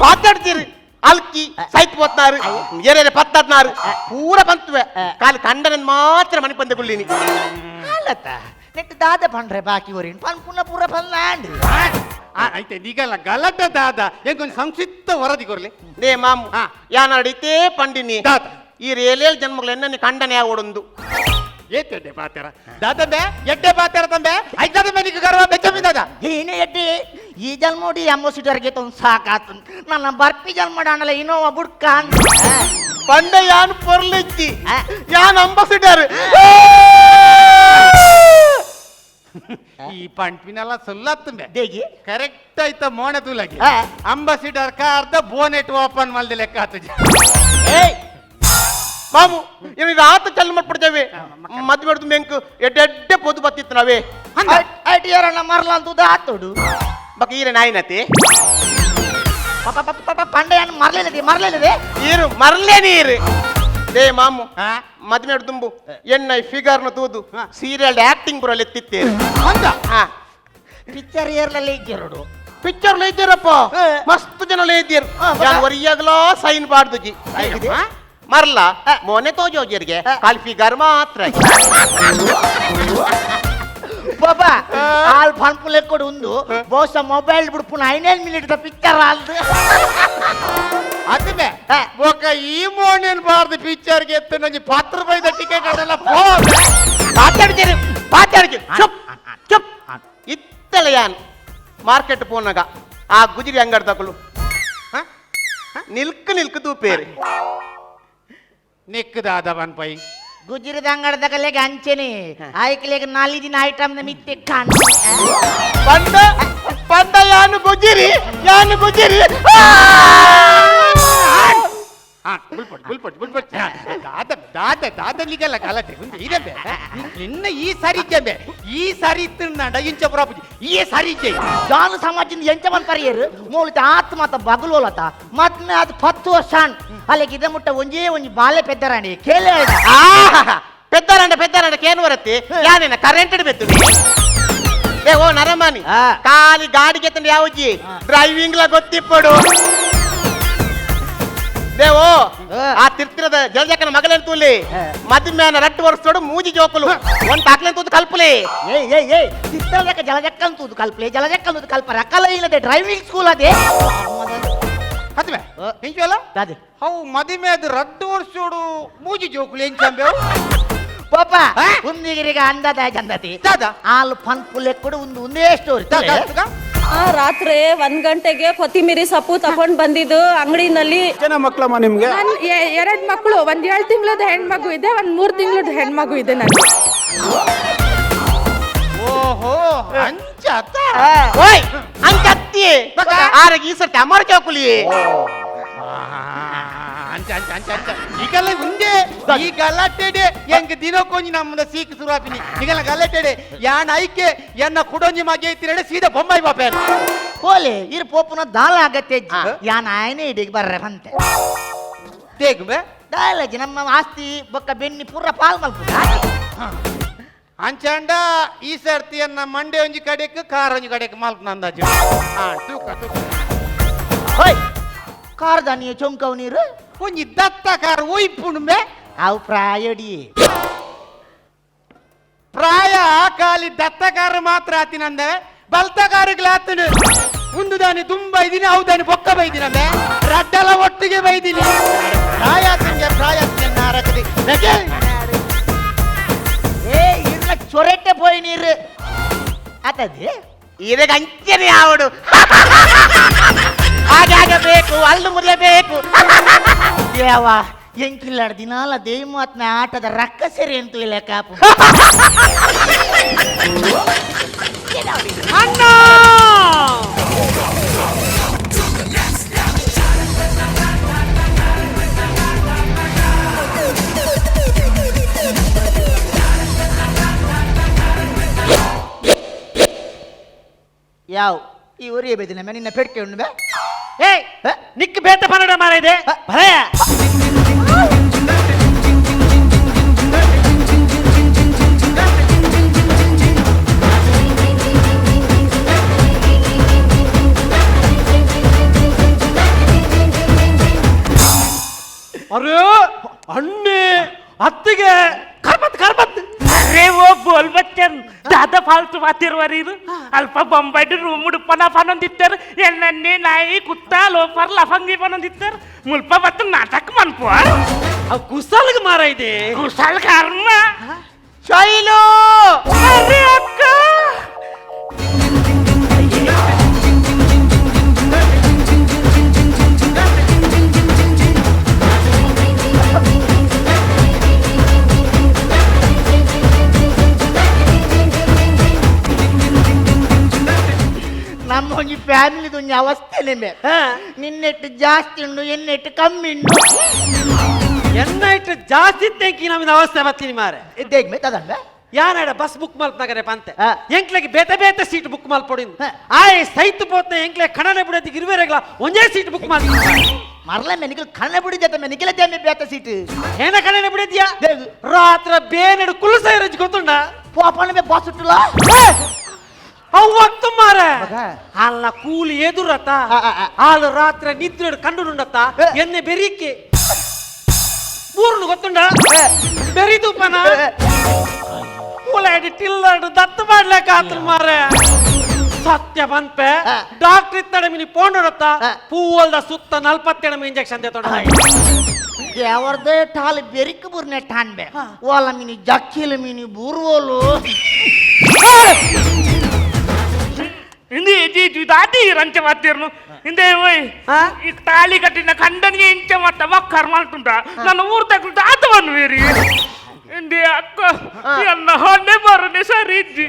ಮಾತಾಡ್ತೀರಿ ಅಲ್ಕಿ ಸೈತ್ ಪೋತ್ನಾರು ಏನೇನೆ ಪತ್ತದ್ನಾರು ಪೂರ ಬಂತುವೆ ಖಾಲಿ ಕಂಡನ ಮಾತ್ರ ಮನೆ ಬಂದೆ ಗುಳ್ಳಿನಿ ಅಲ್ಲತ್ತ ನೆಟ್ ದಾದ ಪಂಡ್ರೆ ಬಾಕಿ ಒರಿನ್ ಪನ್ ಪುನ ಪೂರ ಪಲ್ಲಾಂಡ್ ಐತೆ ನಿಗಲ್ಲ ಗಲಟ ದಾದ ಎಂಕೊಂದು ಸಂಕ್ಷಿಪ್ತ ವರದಿ ಕೊರ್ಲಿ ನೇ ಮಾಮು ಯಾನಾಡಿತೇ ಪಂಡಿನಿ ಈ ರೇಲೇಲ್ ಜನ್ಮಗಳು ಎನ್ನ ಕಂಡನೆ ಆಗೋಡೊಂದು ಏತೆಡ್ಡೆ ಪಾತೆರ ದಾದಂಬೆ ಎಡ್ಡೆ ಪಾತೆರ ತಂಬೆ ಐದಾದ ಮೇಲಿಗೆ ಗರ್ವ ಬೆಚ್ಚಮಿ ದಾದ ಏನೇ ಎಡ್ಡೆ ಈ ಜನ್ಮೋಡಿ ಅಂಬಾಸಿಡರ್ಗೆ ತೊಂದು ಸಾಕಾತು ನನ್ನ ಬರ್ಪಿ ಜನ್ಮಡಾಣಲ ಇನೋವಾ ಬುಡ್ಕ ಪಂಡ ಯಾನ್ ಪೊರ್ಲಿಚ್ಚಿ ಯಾನ್ ಅಂಬಾಸಿಡರ್ ಈ ಪಂಪಿನೆಲ್ಲ ಸುಲ್ಲತ್ತುಂಬೆ ದೇಗಿ ಕರೆಕ್ಟ್ ಆಯ್ತ ಮೋಣೆ ತುಲಗಿ ಅಂಬಾಸಿಡರ್ ಕಾರ್ದ ಬೋನೆಟ್ ಓಪನ್ ಮಲ್ದಿ ಲೆಕ್ಕ ಆತು. ಏಯ್ ಮಾಮು ಇವ್ ಆತ ಚಲ್ ಮಾಡ್ಬಿಡ್ತೇವೆ ಮದ್ವೆ ಹಿಡ್ದು ಮೆಂಕು ಎಡ್ಡೆ ಪೊದು ಬತ್ತಿತ್ತು ನಾವೇ ಐಟಿಆರ್ ಮರಲ ಅಂತ ಆತೋಡು ಬಕ ಈರೆ ನಾಯಿನತಿ ಪಂಡ ಮರಲಿದೆ ಮರಲಿದೆ ಈರು ಮರಲೇ ನೀರು they ಮಾಮು ಮದ್ವೆ ಹಿಡ್ದು ಎಣ್ಣೆ ಫಿಗರ್ನ ತೂದು ಸೀರಿಯಲ್ ಆಕ್ಟಿಂಗ್ ಬರೋಲ್ಲ ಎತ್ತಿತ್ತೇರು. ಪಿಕ್ಚರ್ ಏರ್ಲಲ್ಲಿ ಇಜ್ಜೆರಡು ಪಿಕ್ಚರ್ ಲೇದ್ಯರಪ್ಪ ಮಸ್ತ್ ಜನ ಲೇದ್ಯರು ಯಾನ್ ಒರಿಯಾಗ್ಲಾ ಸೈನ್ ಬಾಡ್ದುಜಿ ಮರ್ಲ ಮೊನೆ ತೋಜೋಜರಿಗೆ ಕಾಲ್ ಫಿಗರ್ ಮಾತ್ರ ಬಾಬಾ ಆಲ್ ಫನ್ಪುಲೆ ಕೊಡು ಒಂದು ಬಹುಶಃ ಮೊಬೈಲ್ ಬಿಡ್ಪುನ ಐನೇಳು ಮಿನಿಟ್ ಪಿಕ್ಚರ್ ಆಲ್ದು ಅದುಮೆ ಬೊಕ ಈ ಮೋನೇನ್ ಬಾರ್ದು ಪಿಕ್ಚರ್ಗೆ ಎತ್ತು ನಂಜಿ ಪತ್ತು ರೂಪಾಯಿದ ಟಿಕೆಟ್ ಅದೆಲ್ಲ ಪಾತಾಡ್ತೀರಿ ಪಾತಾಡ್ತೀರಿ ಚುಪ್ ಚುಪ್ ಇತ್ತಲ ಯಾನ್ ಮಾರ್ಕೆಟ್ ಪೋನಾಗ ಆ ಗುಜಿರಿ ಅಂಗಡಿ ತಗೊಳ್ಳು ನಿಲ್ಕು ನಿಲ್ಕು ತೂಪೇರಿ ನಿಕ್ಕದಾದ ಪೈ ಗುಜಿರಿದ ಅಂಗಡದಗಲೆಗೆ ಅಂಚೆನೆ ಆಯ್ಕಲೆಗೆ ನಾಲಿ ದಿನ ಐಟಮ್ ಮಿತ್ತೆ ಕಾಣ್ ಬಂದ ಬಂದ ಯಾನು ಗುಜಿರಿ ಯಾನು ಗುಜಿರಿ ಬುಲ್ಪಟ್ ಬುಲ್ಪಟ್ ದಾದ ದಾದ ದಾದ ನಿಗಲ್ಲ ಗಲಾಟೆ ಉಂಟು ಇದೆ ನಿನ್ನ ಈ ಸಾರಿ ಇಜ್ಜೆ ಈ ಸಾರಿ ಇತ್ತು ಇಂಚ ಪುರಾಪುಜಿ ಈ ಸಾರಿ ಇಜ್ಜೆ ಜಾನು ಸಮಾಜದಿಂದ ಎಂಚ ಬಂದ್ ಪರಿಯರು ಮೂಲಿತ ಆತ್ಮತ ಬಗಲೋಲತ ಮತ್ಮೆ ಅದು 10 ವರ್ಷ ಅಲ್ಲಿಗೆ ಇದ ಮುಟ್ಟ ಒಂಜೇ ಒಂಜಿ ಬಾಲೆ ಪೆದ್ದರಾಣಿ ಕೇಳಿ ಪೆದ್ದರಂಡ ಪೆದ್ದರಂಡ ಕೇನು ಬರತ್ತೆ ಯಾನೇನ ಕರೆಂಟ್ ಬೆತ್ತು ಏ ಓ ನರಮಾನಿ ಖಾಲಿ ಗಾಡಿಗೆ ತಂದು ಯಾವಜ್ಜಿ ಡ್ರೈವಿಂಗ್ ಲ ಗೊತ್ತಿಪ್ಪಡು ದೇವೋ ಆ ತಿರ್ತಿರದ ಜಲಜಕ್ಕನ ಮಗಲೇನ್ ತೂಲಿ ಮದುಮ್ಯಾನ ರಟ್ಟು ವರ್ಷೋಡು ಮೂಜಿ ಜೋಕುಲು ಒಂದ್ ತಾಕ್ಲೇನ್ ತೂದು ಕಲ್ಪುಲಿ ಏಯ್ ಏಯ್ ಏಯ್ ತಿತ್ತಲದಕ್ಕ ಜಲಜಕ್ಕನ್ ತೂದು ಕಲ್ಪಲೆ ಜಲಜಕ್ಕನ್ ತೂದು ಕಲ್ಪ ರಕ್ಕಲ ಇಲ್ಲದೆ ಡ್ರೈವಿಂಗ್ ಸ್ಕೂಲ್ ಅದೇ ಅದುವೆ ಎಂಚಲ್ಲ how ಮದುವೆ ಅದು ರಡ್ಡು ವರ್ಷೋಡು ಮೂಜಿ ಜೋಕುಲು ಎಂಚಂಬೆವು ಪಾಪ ಉಂದಿಗಿರಿಗ ಅಂದದ ಚಂದತಿ ಆಲ್ ಪನ್ಪುಲೆ ಕೂಡ ಒಂದು ಒಂದೇ ಸ್ಟೋರಿ ರಾತ್ರಿ 1 ಗಂಟೆಗೆ ಕೊತ್ತಿಮಿರಿ ಸೊಪ್ಪು ತಗೊಂಡ್ ಬಂದಿದ್ದು ಅಂಗಡಿನಲ್ಲಿ. ಮಕ್ಕಳಮ್ಮ ನಿಮ್ಗೆ? 2 ಮಕ್ಕಳು, ಒಂದ್ 7 ತಿಂಗಳದ ಹೆಣ್ಮಗು ಇದೆ, ಒಂದ್ 3 ತಿಂಗಳದ ಹೆಣ್ಮಗು ಇದೆ ನನಗೆ. ಓಹೋ ಅಂಚ ಓಯ್ ಅಂಚತ್ತಿ ಆರಗೆ ಈ ಸರ್ತಿ ಅಮರ ಚೌಕುಲಿ ಅಂಚ ಅಂಚ ಅಂಚ ಅಂಚ ಈಗಲ್ಲ ಉಂಡೆ ಈ ಗಲಾಟೆಡೆ ಎಂಗ್ ದಿನಕ್ಕೊಂಜಿ ನಮ್ಮದ ಸೀಕ್ ಸುರಾಪಿನಿ ಈಗಲ್ಲ ಗಲಾಟೆಡೆ ಯಾನ್ ಐಕೆ ಎನ್ನ ಕುಡೊಂಜಿ ಮಗೆ ಇತ್ತಿರಡೆ ಸೀದಾ ಬೊಂಬೈ ಬಾಪೆ ಹೋಲೆ ಇರ್ ಪೋಪುನ ದಾಲ ಆಗತ್ತೆ ಯಾನ್ ಆಯ್ನೆ ಇಡಿಗೆ ಬರ್ರೆ ಬಂತೆ ತೇಗುಬೆ ದಾಲಜಿ ನಮ್ಮ ಆಸ್ತಿ ಬೊಕ್ಕ ಬೆನ್ನಿ ಪೂರ ಪಾಲ್ ಮಲ್ಪು ಅಂಚಾಂಡ ಈ ಸರ್ತಿ ಎನ್ನ ಮಂಡೆ ಒಂಜಿ ಕಡೆಕ್ ಕಾರ್ ಒಂಜಿ ಕಡೆಕ್ ಮಲ್ಪು ನಂದಾಜು ತೂಕ ತೂಕ ಹೋಯ್ ಕಾರ್ದ ನೀ ಚೊಂಕವ್ ನೀರು ಒಂಜಿ ದತ್ತ ಕಾರ್ ಒಯ್ಪುಣುಂಬೆ ಅವು ಪ್ರಾಯಡಿ ಪ್ರಾಯ ಖಾಲಿ ದತ್ತಕಾರ ಮಾತ್ರ ಆತಿನಂದೆ ಬಲ್ತಕಾರುಗಳಾತನು ಒಂದು ದಾನಿ ತುಂಬ ಇದ್ದೀನಿ ಹೌದಾನಿ ಬೊಕ್ಕ ಬೈದಿನಂದೆ ರಡ್ಡಲ ಒಟ್ಟಿಗೆ ಬೈದಿನಿ ಪ್ರಾಯ ತಿಂಗೆ ಪ್ರಾಯ ನಾರಕದಿ ಏ ಇಲ್ಲ ಚೊರೆಟ್ಟೆ ಪೋಯ್ ನೀರು ಆತದೆ ಇದಕ್ಕೆ ಅಂಚನೆ ಆವಡು ಹಾಗಾಗಬೇಕು ಅಲ್ಲು ಮುರಿಯಬೇಕು ದೇವ ಎಂಕಿಲ್ಲಾಡ ದಿನಾಲ ದೇಮಾತ್ನ ಆಟದ ರಕ್ಕ ಸರಿ ಎಂತ ಇಲ್ಲ ಕಾಪು ಅಣ್ಣ ಯಾವ ಈ ಒರಿಯ ಬೇದಿನ ನಿನ್ನ ಪೆಟ್ಕೆ ಉಂಡು ಬೇ ಏಯ್ ನಿಕ್ ಬೇತ ಪನ್ನಡ ಮಾರ ಇದೆ ಭಯ ಅರೆ ಅಣ್ಣೆ ಅತ್ತಿಗೆ ಕರ್ಬತ್ ಕರ್ಬತ್ ಅರೆ ಓ ಬೋಲ್ ಬಚ್ಚನ್ ದಾದಾ ಫಾಲ್ತು ಮಾತಿರುವರೀರು ಅಲ್ಪ ಬೊಂಬೈಡ್ ರೂಮ್ ಪನ ಪನೊಂದಿತ್ತಾರೆ ಎಣ್ಣೆ ನಾಯಿ ಕುತ್ತ ಲೋಫರ್ ಲಫಂಗಿ ಪನೊಂದಿತ್ತಾರೆ ಮುಲ್ಪ ಬತ್ತು ನಾಟಕ ಮನ್ಪು ಅವ್ ಕುಸಲ್ಗ್ ಮಾರ ಇದೆ ಕುಸಲ್ ಕರ್ಮ ಶೈಲು ಅರೆ ಅಕ್ಕ ನಮ್ಮ ಒಂಜಿ ಫ್ಯಾಮಿಲಿದ ಒಂಜಿ ಅವಸ್ಥೆ ನಿಂಬೆ ನಿನ್ನೆಟ್ಟು ಜಾಸ್ತಿ ಉಂಡು ಎನ್ನೆಟ್ಟು ಕಮ್ಮಿ ಉಂಡು ಎನ್ನೈಟ್ ಜಾಸ್ತಿ ತೆಂಕಿ ನಮ್ಮಿನ ಅವಸ್ಥೆ ಬತ್ತೀನಿ ಮಾರೆ ಇದ್ದೇಗ್ ತದಂಡ ಯಾನಾಡ ಬಸ್ ಬುಕ್ ಮಲ್ಪನಾಗರೆ ಪಂತೆ ಎಂಕ್ಲೆಗೆ ಬೇತೆ ಬೇತೆ ಸೀಟ್ ಬುಕ್ ಮಲ್ಪೊಡಿ ಆಯ್ ಸೈತ್ ಪೋತ್ನ ಎಂಕ್ಲೆ ಕಣನೆ ಬಿಡೋದಿಗೆ ಇರುವೆರೆಗ್ಲ ಒಂದೇ ಸೀಟ್ ಬುಕ್ ಮಲ್ ಮರಲ ಮೆನಿಕಲ್ ಕಣ್ಣ ಬಿಡಿದ ಮೆನಿಕಲ ದೇಮೆ ಬೇತ ಸೀಟ್ ಏನ ಕಣನೆ ಬಿಡಿದ್ಯಾ ರಾತ್ರ ಬೇನೆಡು ಕುಲಸ ಇರಜ್ ಗೊತ್ತುಂಡ ಪಾಪಣ ಬಸ್ ಉಟ್ಟುಲ ಅವು ಅವ್ವತ್ತು ಮಾರೆ ಅಲ್ಲ ಕೂಲಿ ಎದುರತ ಆಳು ರಾತ್ರಿ ನಿದ್ರೆ ಕಂಡು ಎನ್ನೆ ಬೆರಿಕೆ ಊರ್ನು ಗೊತ್ತುಂಡ ಬೆರಿ ತೂಪನ ಮೂಲಾಡಿ ಟಿಲ್ಲರ್ಡು ದತ್ತು ಮಾಡ್ಲೇಕ ಆತನ ಮಾರೆ ಸತ್ಯ ಬಂತೆ ಡಾಕ್ಟರ್ ಇತ್ತಡೆ ಮಿನಿ ಪೋಂಡೊಡತ್ತ ಪೂವಲ್ದ ಸುತ್ತ 47 ಇಂಜೆಕ್ಷನ್ ತೇತೊಡ ಯಾವರ್ದೇ ಟಾಲ್ ಬೆರಿಕ್ ಬುರ್ನೆ ಠಾನ್ಬೆ ಓಲ ಮಿನಿ ಜಕ್ಕಿಲ ಮಿನಿ ಬೂರ್ವೋಲು ಇಂದು ಜೀಜು ದಾಟಿ ರಂಚ ಮಾತಿರ್ನು ಇಂದೇ ಓಯ್ ಈ ತಾಳಿ ಕಟ್ಟಿನ ಕಂಡನಿಗೆ ಇಂಚ ಮತ್ತ ವಕ್ಕರ್ ಮಾಡ್ತುಂಟ ನನ್ನ ಊರು ತಗೊಂಡು ಆತವನ್ನು ಬೇರಿ ಇಂದೇ ಅಕ್ಕ ಎನ್ನ ಹೊನ್ನೆ ಬರನೆ ಸರಿ ಇಜ್ಜಿ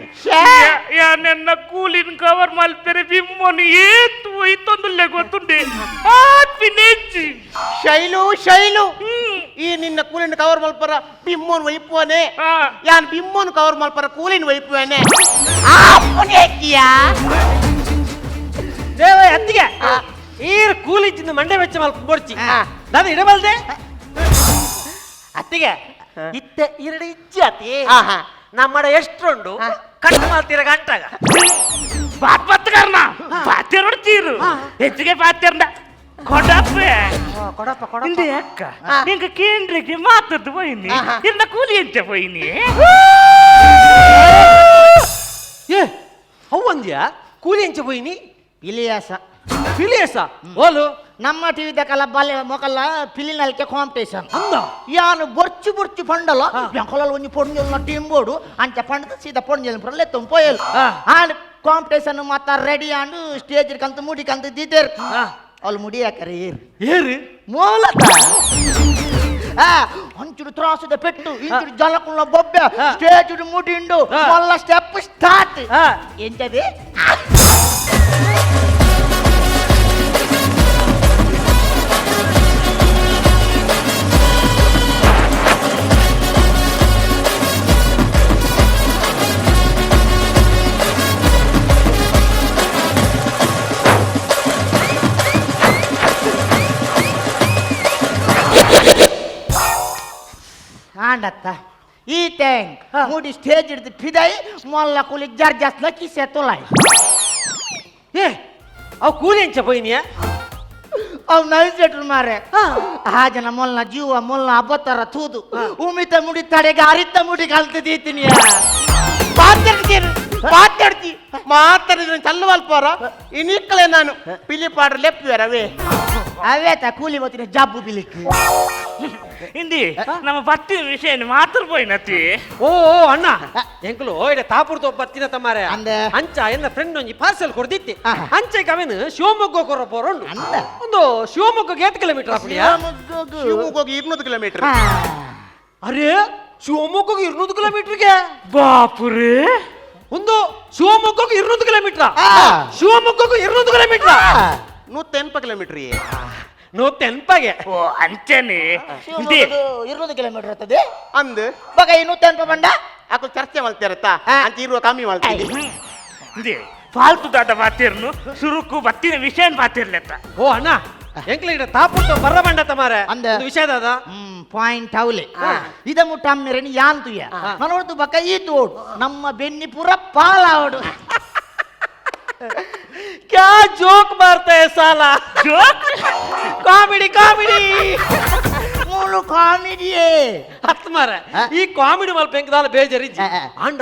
ಯಾನೆನ್ನ ಕೂಲಿನ ಕವರ್ ಮಲ್ಪೆರೆ ಬಿಮ್ಮೋನು ಏತು ಇತ್ತೊಂದುಲ್ಲೆ ಗೊತ್ತುಂಡೆ ಆತ್ಪಿನೆಜ್ಜಿ ಶೈಲು ಶೈಲು ಈ ನಿನ್ನ ಕೂಲಿನ ಕವರ್ ಮಲ್ಪರ ಬಿಮ್ಮೋನ್ ವೈಪುವನೆ ಯಾನ್ ಬಿಮ್ಮೋನ್ ಕವರ್ ಮಲ್ಪರ ಕೂಲಿನ ವೈಪುವನೆ ದೇವ ಅತ್ತಿಗೆ ಈರ್ ಕೂಲಿಜ್ಜಿಂದ ಮಂಡೆ ವೆಚ್ಚ ಮಲ್ಪ ಬೋಡ್ಚಿ ನಾನು ಇಡಬಲ್ದೆ ಅತ್ತಿಗೆ ಇತ್ತೆ ಎರಡು ಇಜ್ಜಿ ಅತಿ ನಮ್ಮಡ ಎಷ್ಟುಂಡು ಕಟ್ ಮಾಡ್ತೀರ ಗಂಟಾಗ ಬಾತ್ ಬತ್ತಗಾರನ ಬಾತೆರೋಡು ತೀರು ಹೆಚ್ಚಿಗೆ ಬಾತೆರ್ನ ಕೊಡಪ್ಪೆ ಕೊಡಪ್ಪ ಕೊಡಪ್ಪ ಇಂದೇ ಅಕ್ಕ ಇಂಕ ಕೇಂದ್ರಕ್ಕೆ ಮಾತದ್ದು ಪೋಯಿನಿ ಇನ್ನ ಕೂಲಿ ಎಂಚ ಪೋಯಿನಿ ಏ ಅವಂದ್ಯಾ ಕೂಲಿ ಎಂಚ ಪೋಯಿನಿ ಪಿಲಿಯಾಸ ಪಿಲಿಯಾಸ ಓಲು ನಮ್ಮ ಟಿವಿ ಕಲ ಬಾಲ್ಯ ಮೊಕಲ್ಲ ಪಿಲಿನಲ್ಕೆ ಕಾಂಪಿಟೇಷನ್ ಅಂದ ಯಾನು ಬೊರ್ಚು ಬೊರ್ಚು ಪಂಡಲ ಎಂಕೊಲಲ್ ಒಂಜಿ ಪೊಂಜಲ್ನ ಟೀಮ್ ಬೋಡು ಅಂಚ ಪಂಡದ ಸೀದಾ ಪೊಂಜಲ್ ಪುರಲೆ ತುಂಪೋಯಲ್ ಆಂಡ್ ಕಾಂಪಿಟೇಷನ್ ಮಾತ ರೆಡಿ ಆಂಡ್ ಸ್ಟೇಜ್ ಕಂತ ಮುಡಿ ಕಂತ ದೀತೇರ್ ಅವ್ಳು ಮುಡಿ ಹಾಕರಿ ಏರು ಏರು ಮೂಲತ ಅಂಚುಡು ತ್ರಾಸದ ಪೆಟ್ಟು ಇಂಚುಡು ಜಲಕುಲ್ಲ ಬೊಬ್ಬೆ ಸ್ಟೇಜ್ ಮುಡಿಂಡು ಮೊಲ್ಲ ಸ್ಟೆಪ್ ಸ್ಟಾರ್ಟ್ ಎಂತದೆ ಆಂಡತ್ತ ಈ ಟ್ಯಾಂಕ್ ಮೂಡಿ ಸ್ಟೇಜ್ ಹಿಡಿದು ಫಿದಾಯಿ ಮೊಲ್ಲ ಕೂಲಿ ಜರ್ಜಸ್ನ ಕಿಸೆ ತೊಲಾಯ್ ಏ ಅವು ಕೂಲಿ ಎಂಚ ಪೋಯಿನಿಯ ಅವ್ ನೈಸೆಟ್ರು ಮಾರೆ ಆ ಜನ ಮೊಲ್ನ ಜೀವ ಮೊಲ್ನ ಅಬ್ಬತ್ತರ ತೂದು ಉಮಿತ ಮುಡಿ ತಡೆಗೆ ಅರಿತ ಮುಡಿ ಕಲ್ತಿದ್ದೀನಿ ಮಾತಾಡ್ತೀನಿ ಮಾತಾಡ್ತಿ ಮಾತಾಡಿದ್ರೆ ಚಲ್ಲವಲ್ಪೋರ ಇನ್ನಿಕ್ಕಲೆ ನಾನು ಪಿಲಿ ಪಾಡ್ರ ಲೆಪ್ಪುವರವೇ ಅವೇತ ಕೂಲಿ ಬತ್ತಿನ ಜಬ್ಬು ಬಿಲಿಕ್ ಇಂದಿ ನಮ್ಮ ಬತ್ತಿನ ವಿಷಯ ಮಾತ್ರ ಪೋಯಿನತಿ ಓ ಅಣ್ಣ ಎಂಕುಲು ಇಡ ತಾಪುರ್ದು ಬತ್ತಿನ ತಮಾರೆ ಅಂಚ ಎನ್ನ ಫ್ರೆಂಡ್ ಒಂಜಿ ಪಾರ್ಸೆಲ್ ಕೊಡ್ದಿತ್ತಿ ಅಂಚೆ ಕವೆನು ಶಿವಮೊಗ್ಗ ಕೊರ ಪೋರುಂಡು ಒಂದು ಶಿವಮೊಗ್ಗಕ್ಕೆ ಏತ್ ಕಿಲೋಮೀಟರ್ ಅಪ್ಪಡಿಯಾ ಶಿವಮೊಗ್ಗ 200 ಕಿಲೋಮೀಟರ್ ಅರೆ ಶಿವಮೊಗ್ಗಕ್ಕೆ 200 ಕಿಲೋಮೀಟರ್ಗೆ ಬಾಪುರೇ ಒಂದು ಶಿವಮೊಗ್ಗಕ್ಕೆ 200 ಕಿಲೋಮೀಟರ್ ಶಿವಮೊಗ್ಗಕ್ಕೆ 200 ಕಿಲೋಮೀಟರ್ 180 ಕಿಲೋಮೀಟರ್ 180 ಓ ಅಂಚನೆ 200 ಕಿಲೋಮೀಟರ್ ಇರ್ತದೆ ಅಂದ್ ಬಗ 180 ಬಂಡ ಅಕ್ಕ ಚರ್ಚೆ ಮಾಡ್ತಿರತ್ತಾ ಅಂತ ಇರುವ ಕಮ್ಮಿ ಮಾಡ್ತೀವಿ ಫಾಲ್ತು ದಾದ ಬಾತಿರ್ನು ಸುರುಕು ಬತ್ತಿನ ವಿಷಯ ಬಾತಿರ್ಲೆತ್ತ ಓ ಅಣ್ಣ ಎಂಕ್ಲ ಇಡ ತಾಪುಟ್ಟು ಬರ್ರ ಬಂಡ ತಮಾರೆ ಅಂದ ವಿಷಯ ದಾದ ಪಾಯಿಂಟ್ ಅವಲೆ ಇದ ಮುಟ್ಟ ಅಮ್ಮೆರನಿ ಯಾನ್ ತುಯ ಮನೋಡ್ದು ಬಕ್ಕ ಈ ತೋಡು ನಮ್ಮ ಬೆನ್ನಿ ಪೂರ ಪಾಲಾವಡು ಕ್ಯಾ ಜೋಕ್ ಮಾರ್ತಾ है ಸಾಲಾ joke comedy comedy ಮೂಲು ಕಾಮಿಡಿಯೇ ಹತ್ತು ಮಾರ ಈ ಕಾಮಿಡಿ ಮಲ್ಪ ಎಂಕದಾಲ ಬೇಜಾರಿ ಅಂಡ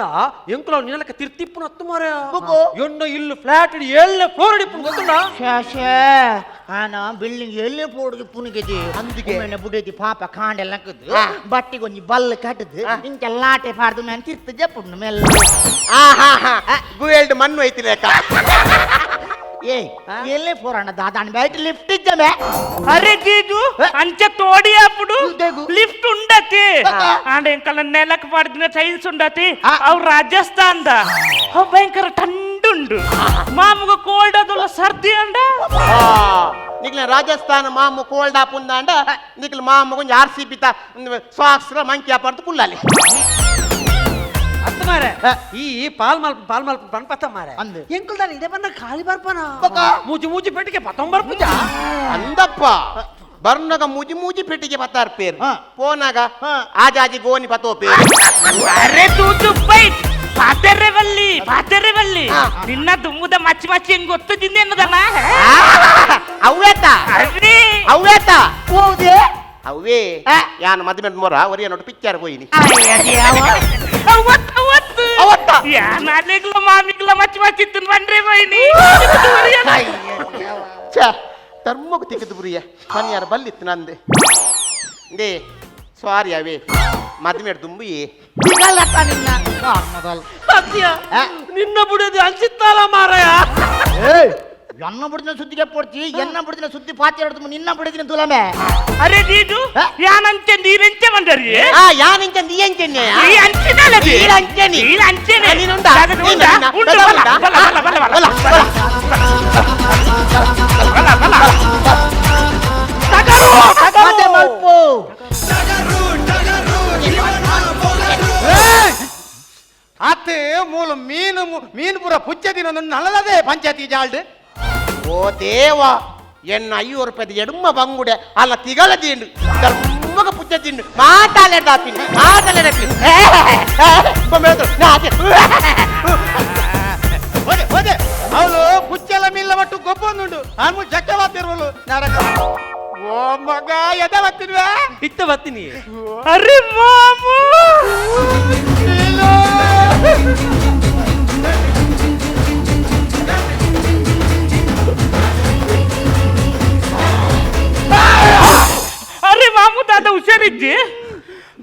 ಎಂಕುಲ ನಿನಲಕ ತಿರ್ತಿಪ್ಪುನ ಹತ್ತು ಮಾರ ಎನ್ನ ಇಲ್ಲು ಫ್ಲಾಟ್ ಇಡಿ ಏಳನೇ ಫ್ಲೋರ್ ಇಡಿಪ್ಪುನ ಗೊತ್ತುಂಡ ಶೇ ಆನ ಬಿಲ್ಡಿಂಗ್ ಎಲ್ಲಿ ಫ್ಲೋರ್ ಪುನಿಗೆದಿ ಅಂದಿಗೆ ಮೇನೆ ಬುಡೇದಿ ಪಾಪ ಕಾಂಡೆಲ್ಲ ಲಕ್ಕದು ಬಟ್ಟಿಗೆ ಒಂಜಿ ಬಲ್ ಕಟ್ಟದು ಇಂಚ ಲಾಟೆ ಪಾಡ್ದು ನಾನು ತಿರ್ತು ಜಪ್ಪುಂಡು ಮೆಲ್ಲ ಆಹಾ ಗುಯಲ್ಡ್ ಮಣ್ಣು ಐತಿ ಲೇಕ ಏ ಎಲ್ಲೇ ಫೋರಣ್ಣ ದಾದಾಣ ಬೈಟ್ ಲಿಫ್ಟ್ ಇದ್ದಮೆ ಅರೆ ಜೀಜು ಅಂಚೆ ತೋಡಿ ಅప్పుడు ಲಿಫ್ಟ್ ಉಂಡತಿ ಆಂಡ ಎಂಕಲ ನೆಲಕ್ ಪಾಡ್ದಿನ ಟೈಲ್ಸ್ ಉಂಡತಿ ಅವ್ ರಾಜಸ್ಥಾನದ ಅವ್ ಭಯಂಕರ ಥಂಡುಂಡು ಮಾಮುಗ ಕೋಲ್ಡ್ ಅದಲ್ಲ ಸರ್ದಿ ಅಂಡ ನಿಕ್ಲ ರಾಜಸ್ಥಾನ ಮಾಮು ಕೋಲ್ಡ್ ಆಪುಂದಾಂಡ ನಿಕ್ಲ ಮಾಮು ಕೊಂಚ R C B socks monkey ಆಪಾಡ್ದು ಕುಲ್ಲಾಲಿ ಅತ್ತ ಮಾರೆ ಈ ಪಾಲ್ ಮಲ್ಪ ಪಾಲ್ ಮಲ್ಪ ಪನ್ಪತ್ತ ಮಾರೆ ಎಂಕುಲ್ ದಾನ ಇದೇ ಬಂದ ಖಾಲಿ ಬರ್ಪನ ಮೂಜಿ ಮೂಜಿ ಪೆಟ್ಟಿಗೆ ಪತ್ತೊಂಬರ್ ಪೂಜ ಅಂದಪ್ಪ ಬರ್ನಗ ಮೂಜಿ ಮೂಜಿ ಪೆಟ್ಟಿಗೆ ಪತ್ತಾರ್ ಪೇರ್ ಪೋನಾಗ ಆಜಾಜಿ ಗೋನಿ ಪತೋ ಪೇರ್ ಅರೆ ತೂ ಚುಪ್ ಬೈಟ್ ಪಾತೆರೆ ಬಲ್ಲಿ ಪಾತೆರೆ ಬಲ್ಲಿ ಬಳ್ಳಿ ನಿನ್ನ ದುಮ್ಮುದ ಮಚ್ಚಿ ಮಚ್ಚಿ ಹೆಂಗ್ ಗೊತ್ತದಿಂದ ಎನ್ನದಲ್ಲ ಅವ್ವೇತ ಅರೇ ಅವ್ವೇತ ಹೋದೆ ಅವೇ ಯಾನ್ ಮದ್ಮೆ ಮೊರ ಒರಿಯ ನೋಡು ಪಿಕ್ಚರ್ ಹೋಯಿನಿ ಅವತ್ತ ಯಾನಾಗ್ಲ ಮಾಮಿಗ್ಲ ಮಚ್ಚಿ ಮಚ್ಚಿ ತಿನ್ ಬಂದ್ರೆ ಬೈನಿ ಛೇ ಧರ್ಮಕ್ಕೆ ತೆಗೆದು ಬುರಿಯ ಮನ್ಯಾರ ಬಲ್ಲಿತ್ತು ನಂದೆ they ಸಾರಿ ಅವೇ ಮದ್ಮೆ ದುಂಬಿ ನಿನ್ನ ಸತ್ಯ ನಿನ್ನ ಬುಡದಿ ಅನ್ಸಿತ್ತಲ್ಲ ಮಾರಾಯ ಎನ್ನ ಬುಡಿದಿನ ಸುದ್ದಿಗೆ ಪೋಡ್ತಿ ಎನ್ನ ಬುಡಿದಿನ ಸುದ್ದಿ ಪಾತಿ ಹಿಡ್ದು ನಿನ್ನ ಬುಡಿದಿನ ತುಲಮೆ ಅರೆ ನೀನು ಯಾನಂತೆ ನೀರೆಂಚೆ ಬಂದರಿ ಯಾನಂಚೆ ನೀ ಅಂಚೆನೆ ನೀ ಅಂಚಿನಲ್ಲ ನೀನ್ ಅಂಚೆನಿ. ನೀನ್ ಅಂಚೆನೆ ನೀನುಂಟಾ? ಉಂಟಾ ನೀನು ಉಂಟು ಬಲ ಬಲ ಬಲ ಬಲ ಬಲ ಬಲ ಬಲ ಮತ್ತೆ ಮಲ್ಪು ಅತ್ತೆ ಮೂಲ ಮೀನು ಮೀನು ಪೂರ ಪುಚ್ಚ ದಿನ ನಲ್ಲದೇ ಪಂಚಾಯತಿ ಜಾಲ್ಡ್ ಓ ದೇವ ಎನ್ನ 500 ರೂಪಾಯಿ ಎಡುಮ ಬಂಗುಡೆ ಅಲ್ಲ ತಿಗಳ ತಿಂಡು ಧರ್ಮಗ ಪುಚ್ಚ ತಿಂಡು ಮಾತಾಡಾಪಿನಿ ಮಾತಾಡಾಪಿನಿ ಹೋದೆ ಹೋದೆ ಅವಳು ಪುಚ್ಚಲ ಮಿಲ್ಲ ಮಟ್ಟು ಗೊಬ್ಬೊಂದುಂಡು ಅನ್ಮು ಚಕ್ಕವಾತಿರುವಳು ನರಕ ಓ ಮಗ ಎದ ಬತ್ತಿನ್ವಾ ಇತ್ತ ಬತ್ತೀನಿ ಅರೆ ಮಾಮು ಅರೆ ಮಾಮು ದಾದ ಹುಷಾರಿಜ್ಜಿ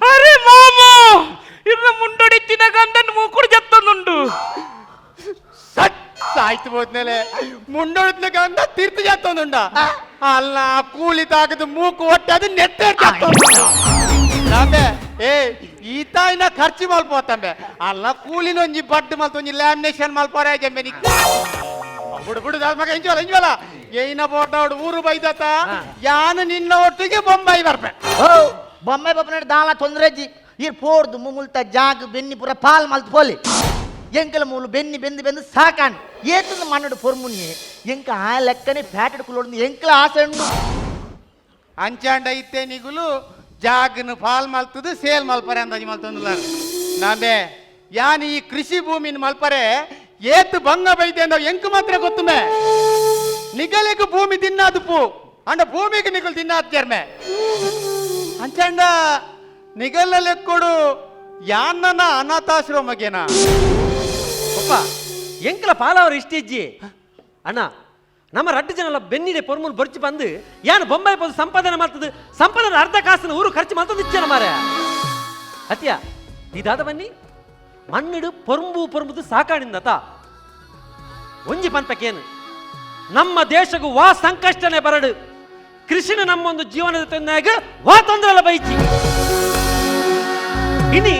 ಅರೆ ಮಾಮು ಇರ್ನ ಮುಂಡೊಡಿತ್ತಿನ ಗಂಧನ್ ಮೂಕುಡು ಜತ್ತೊಂದುಂಡು ಸಾಯ್ತು ಹೋದ್ಮೇಲೆ ಮುಂಡೊಡಿದ್ನ ಗಂಧ ತೀರ್ಥ ಜಾತೊಂದುಂಡ ಅಲ್ಲ ಕೂಲಿ ತಾಕದು ಮೂಕು ಹೊಟ್ಟೆ ಅದು ನೆಟ್ಟೆ ಏ ಈ ತಾಯಿನ ಖರ್ಚು ಮಲ್ಪೋತಂಬೆ ಅಲ್ಲ ಕೂಲಿನೊಂಜಿ ಬಡ್ಡು ಮಲ್ತೊಂಜಿ ಲ್ಯಾಮಿನೇಷನ್ ಮಲ್ಪೋರೆ ಜಂಬೆ ನಿ ಬಿಡು ಬಿಡು ದಾದ ಮಗ ಇಂಜೋಲ ಇಂಜೋಲ ಏನ ಬೋಟಾಡು ಊರು ಬೈದತ ಯಾನು ನಿನ್ನ ಒಟ್ಟಿಗೆ ಬೊಂಬೈ ಬರ್ಪೆ ಓ ಬೊಂಬೈ ಬಪ್ಪನ ದಾಲ ತೊಂದರೆ ಜಿ ಇರ್ ಪೋರ್ದು ಮುಮುಲ್ತ ಜಾಗ ಬೆನ್ನಿ ಪೂರ ಪಾಲ್ ಮಲ್ತ್ ಪೋಲಿ ಎಂಕಲ ಮೂಲು ಬೆನ್ನಿ ಬೆಂದು ಬೆಂದು ಸಾಕಾಣ್ ಏತಂದು ಮಣ್ಣಡು ಪೊರ್ಮುನಿ ಎಂಕ ಆ ಲೆಕ್ಕನೆ ಫ್ಯಾಟೆಡ್ ಕುಲೋಡು ಎಂಕಲ ಆಸೆ ಉಂಡು ಅಂಚಾಂಡ ಇತ್ತೆ ನಿಗುಲು ಜಾಗನು ಫಾಲ್ ಮಲ್ತದು ಸೇಲ್ ಮಲ್ಪರೆ ಅಂದಾಜು ಮಲ್ತೊಂದುಲ್ಲ ನಾಂಬೆ ಯಾನ್ ಈ ಕೃಷಿ ಭೂಮಿನ ಮಲ್ಪರೆ ಏತು ಬಂಗ ಬೈದೆ ಅಂದ ಎಂಕ್ ಮಾತ್ರ ಗೊತ್ತುಮೆ ನಿಗಲಿಗೆ ಭೂಮಿ ತಿನ್ನಾದುಪ್ಪು ಅಂಡ ಭೂಮಿಗೆ ನಿಗಲು ತಿನ್ನಾದ್ಯರ್ಮೆ ಅಂಚಾಂಡ ನಿಗಲ ಲೆಕ್ಕೊಡು ಯಾನ್ನ ಅನಾಥಾಶ್ರಮಗೇನ ಅಪ್ಪ ಎಂಕಲ ಪಾಲವ್ರ ಇಷ್ಟಿಜ್ಜಿ ಅಣ್ಣ ನಮ್ಮ ರಡ್ಡು ಜನಲ ಬೆನ್ನಿಡೆ ಪೊರ್ಮುನ್ ಬೊರ್ಚಿ ಬಂದು ಯಾನು ಬೊಂಬೈ ಪೋದು ಸಂಪಾದನೆ ಮಾಡ್ತದೆ ಸಂಪಾದನೆ ಅರ್ಧ ಕಾಸನ್ನು ಊರು ಖರ್ಚು ಮಾಡ್ತದೆ ಇಚ್ಛೆನ ಮಾರ ಅತ್ಯ ಇದಾದ ಬನ್ನಿ ಮಣ್ಣಿಡು ಪೊರ್ಂಬು ಪೊರ್ಂಬುದು ಸಾಕಾಣಿಂದತ ಒಂಜಿ ಪಂಪಕೇನು ನಮ್ಮ ದೇಶಗೂ ವಾ ಸಂಕಷ್ಟನೆ ಬರಡು ಕೃಷಿನ ನಮ್ಮೊಂದು ಜೀವನದ ತಂದಾಗ ವಾ ತೊಂದರೆ ಬೈಚಿ ಇನಿ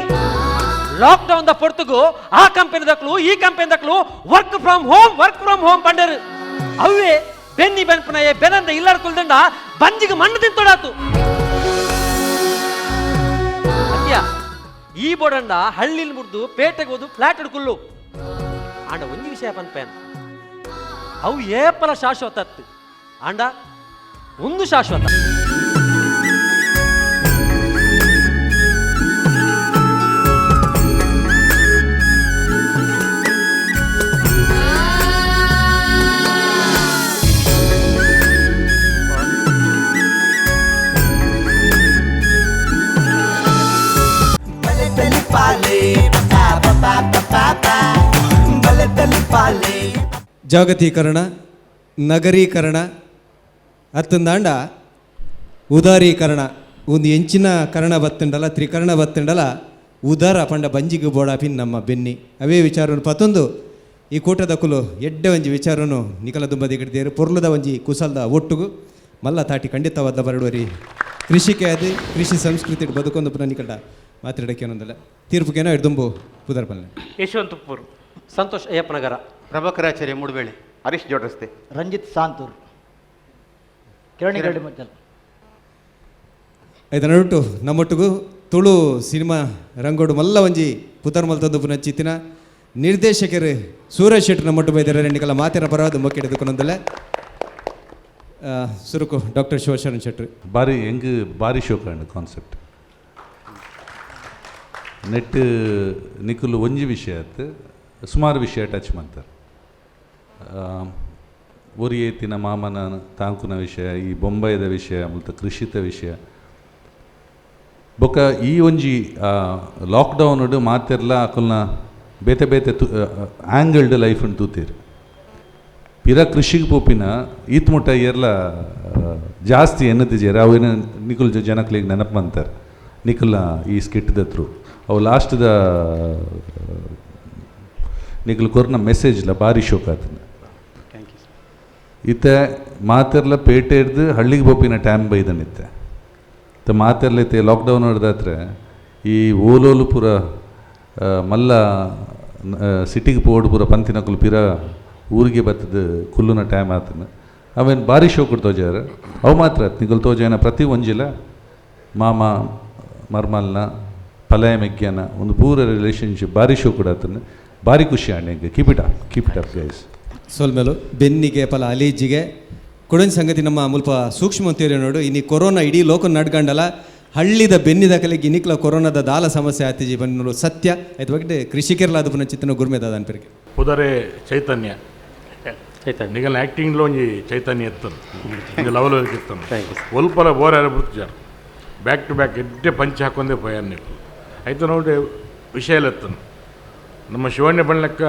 ಲಾಕ್ಡೌನ್ the ಪೊರ್ತುಗು ಆ ಕಂಪನಿ ದಕ್ಲು ಈ ಕಂಪನಿ ದಕ್ಲು work from home work from home ಬಂಡರು ಅವೇ ಬೆನ್ನಿ ಬೆನ್ಪನಯೇ ಬೆನಂದ ಇಲ್ಲಾರ ಕುಲ್ದಂಡ ಬಂಜಿಗೆ ಮಣ್ಣು ತಿಂತೊಡಾತು ಅತ್ಯ ಈ ಬೋಡಂಡ ಹಳ್ಳಿಲ್ ಮುರಿದು ಪೇಟೆಗೆ ಹೋದು ಫ್ಲಾಟ್ ಹಿಡ್ಕುಲ್ಲು ಆಂಡ ಒಂಜಿ ವಿಷಯ ಪನ್ಪೇನ್ ಅವು ಏಪಲ ಶಾಶ್ವತ ಅತ್ತು ಆಂಡ ಒಂದು ಶಾಶ್ವತ ಜಾಗತೀಕರಣ ನಗರೀಕರಣ ಅತ್ತಂದಾಂಡ ಉದಾರೀಕರಣ ಒಂದು ಎಂಚಿನ ಕರಣ ಬತ್ತಂಡಲ ತ್ರಿಕರಣ ಬತ್ತಂಡಲ ಉದಾರ ಪಂಡ ಬಂಜಿಗೆ ಬೋಡಾಪಿನ್ ನಮ್ಮ ಬೆನ್ನಿ ಅವೇ ವಿಚಾರನು ಪತ್ತೊಂದು ಈ ಕೂಟದ ಕುಲು ಎಡ್ಡೆ ಒಂಜಿ ವಿಚಾರನು ನಿಕಲ ದುಂಬದಿ ಗಿಡ್ದೇರು ಪೊರ್ಲದ ಒಂಜಿ ಕುಸಲ್ದ ಒಟ್ಟುಗು ಮಲ್ಲ ತಾಟಿ ಖಂಡಿತವಾದ ಬರಡುವರಿ ಕೃಷಿಕೆ ಅದು ಕೃಷಿ ಸಂಸ್ಕೃತಿ ಬದುಕೊಂದು ಪುನಃ ನಿಕಟ ಮಾತಾಡೋಕ್ಕೇನೊಂದಲ್ಲ ತೀರ್ಪುಕೇನೋ ಎಡ್ದುಂಬು ಪುದರ್ಪಲ್ಲೆ ಯಶವಂತಪುರ್ ಸಂತೋಷ್ ಅಯ್ಯಪ್ಪನಗರ ಪ್ರಭಾಕರಾಚಾರ್ಯ ಮೂಡಬೇಳೆ ಹರೀಶ್ ಜೋಡ್ರಸ್ತೆ ರಂಜಿತ್ ಸಾಂತೂರ್ ಕಿರಣಿ ಮಜ್ಜಲ್ ಐತ ನಡುಟು ನಮ್ಮೊಟ್ಟಿಗೂ ತುಳು ಸಿನಿಮಾ ರಂಗೋಡು ಮಲ್ಲ ಒಂಜಿ ಪುತರ್ ಮಲ್ತದ್ದು ಪುನಃ ಚಿತ್ತಿನ ನಿರ್ದೇಶಕರು ಸೂರಜ್ ಶೆಟ್ಟಿ ನಮ್ಮೊಟ್ಟು ಬೈದಾರೆ ರೆಂಡಿಕಲ ಮಾತಿನ ಪರವಾದ ಮೊಕ್ಕಿಡಿದುಕೊಂಡೊಂದಲ್ಲ ಸುರುಕು ಡಾಕ್ಟರ್ ಶಿವಶರಣ್ ಶೆಟ್ರು ಬಾರಿ ಹೆಂಗ್ ಬಾರಿ ಶೋಕಾಂಡ್ ಕಾನ್ಸೆಪ್ಟ್ ನೆಟ್ ನಿಕುಲು ಒಂಜಿ ವಿಷಯ ಆತು ಸುಮಾರು ವಿಷಯ ಟಚ್ ಮಾಡ್ತಾರೆ. ಒರಿಯೇತಿನ ಮಾಮನ ತಾಂಕುನ ವಿಷಯ, ಈ ಬೊಂಬೈದ ವಿಷಯ ಮತ್ತು ಕೃಷಿತ ವಿಷಯ. ಬೊಕ್ಕ ಈ ಒಂಜಿ ಲಾಕ್ಡೌನ್ ಮಾತೆರ್ಲ ಅಕುಲ್ನ ಬೇತೆ ಬೇತೆ ತು ಆ್ಯಂಗಲ್ಡ್ ಲೈಫ್ ತೂತೀರ್. ಪಿರ ಕೃಷಿಗೆ ಪೋಪಿನ ಈತ್ ಮುಟ್ಟ ಏರ್ಲ ಜಾಸ್ತಿ ಎನ್ನದಿಜೇರ್ ಅವು ಏನು ನಿಕುಲ್ ಜನಕ್ಲಿಗೆ ನೆನಪು ಮಂತಾರೆ ನಿಕುಲ್ನ ಈ ಸ್ಕಿಟ್ದ ಥ್ರೂ. ಅವು ಲಾಸ್ಟ್ದ ನಿಕುಲ್ ಕೊರ್ನ ಮೆಸೇಜ್ಲ ಭಾರಿ ಶೋಕ ಆತನ. ಇತ್ತೆ ಮಾತೆರ್ಲ ಪೇಟೆ ಹಿಡ್ದು ಹಳ್ಳಿಗೆ ಪೋಪಿನ ಟೈಮ್ ಬೈದನಿತ್ತೆ. ಇತ್ತೆ ಮಾತೆರ್ಲ ಇತ್ತೆ ಲಾಕ್ಡೌನ್ ಹಿಡ್ದಾತ್ರೆ ಈ ಓಲೋಲು ಪೂರ ಮಲ್ಲ ಸಿಟಿಗೆ ಪೋಡು ಪೂರ ಪಂತಿನಕುಲು ಪಿರ ಊರಿಗೆ ಬತ್ತದ ಕುಲ್ಲುನ ಟೈಮ್ ಆತನ. ಅವೇನು ಭಾರಿ ಶೋಕ್ ತೋಜಾರ ಅವು ಮಾತ್ರ ನಿಕುಲು ತೋಜಾಯನ ಪ್ರತಿ ಒಂಜಿಲ ಮಾಮ ಮರ್ಮಲ್ನ ಪಲಯ ಮೆಗ್ಯಾನ ಒಂದು ಪೂರ ರಿಲೇಷನ್ಶಿಪ್ ಭಾರಿ ಶೋಕ್ ಆತನ. ಭಾರಿ ಖುಷಿ ಅಣ್ಣ. Keep it up, keep it up guys. ಸೊಲ್ಮೆಲು ಬೆನ್ನಿಗೆ ಪಲ ಅಲೀಜಿಗೆ ಕೊಡೊಂಜಿ ಸಂಗತಿ ನಮ್ಮ ಮುಲ್ಪ ಸೂಕ್ಷ್ಮ ಅಂತೇಳಿ ನೋಡು. ಇನಿ ಕೊರೋನಾ ಇಡೀ ಲೋಕ ನಡ್ಕಂಡಲ್ಲ, ಹಳ್ಳಿದ ಬೆನ್ನಿದ ಕಲೆಗೆ ಇನಿಕ್ಲ ಕೊರೋನಾದ ದಾಲ ಸಮಸ್ಯೆ ಆತಿಜಿ ಬನ್ನೋಡು ಸತ್ಯ. ಆಯ್ತು ಬಗ್ಗೆ ಕೃಷಿಕರ್ಲ ಅದು ಪುನಃ ಚಿತ್ತನ ಗುರ್ಮೆದಾದ ಅನ್ಪರಿಗೆ. ಪುದರೆ ಚೈತನ್ಯ ಚೈತನ್ಯ ನಿಗಲ್ ಆ್ಯಕ್ಟಿಂಗ್లో ಒಂಜಿ ಚೈತನ್ಯ ಇತ್ತನು, ಒಂಜಿ ಲವಲ್ ಇತ್ತನು. ಒಲ್ಪಲ ಬೋರ್ ಯಾರು ಬಿಡ್ತಿದ್ದಾರೆ ಬ್ಯಾಕ್ ಟು ಬ್ಯಾಕ್ ಎಡ್ಡೆ ಪಂಚ್ ಹಾಕೊಂದೇ ಪೋಯಾರ ನೀವು. ಆಯ್ತು ನೋಡಿ ವಿಷಯ ಎತ್ತನು ನಮ್ಮ ಶಿವಣ್ಣ ಬಣ್ಣಕ್ಕ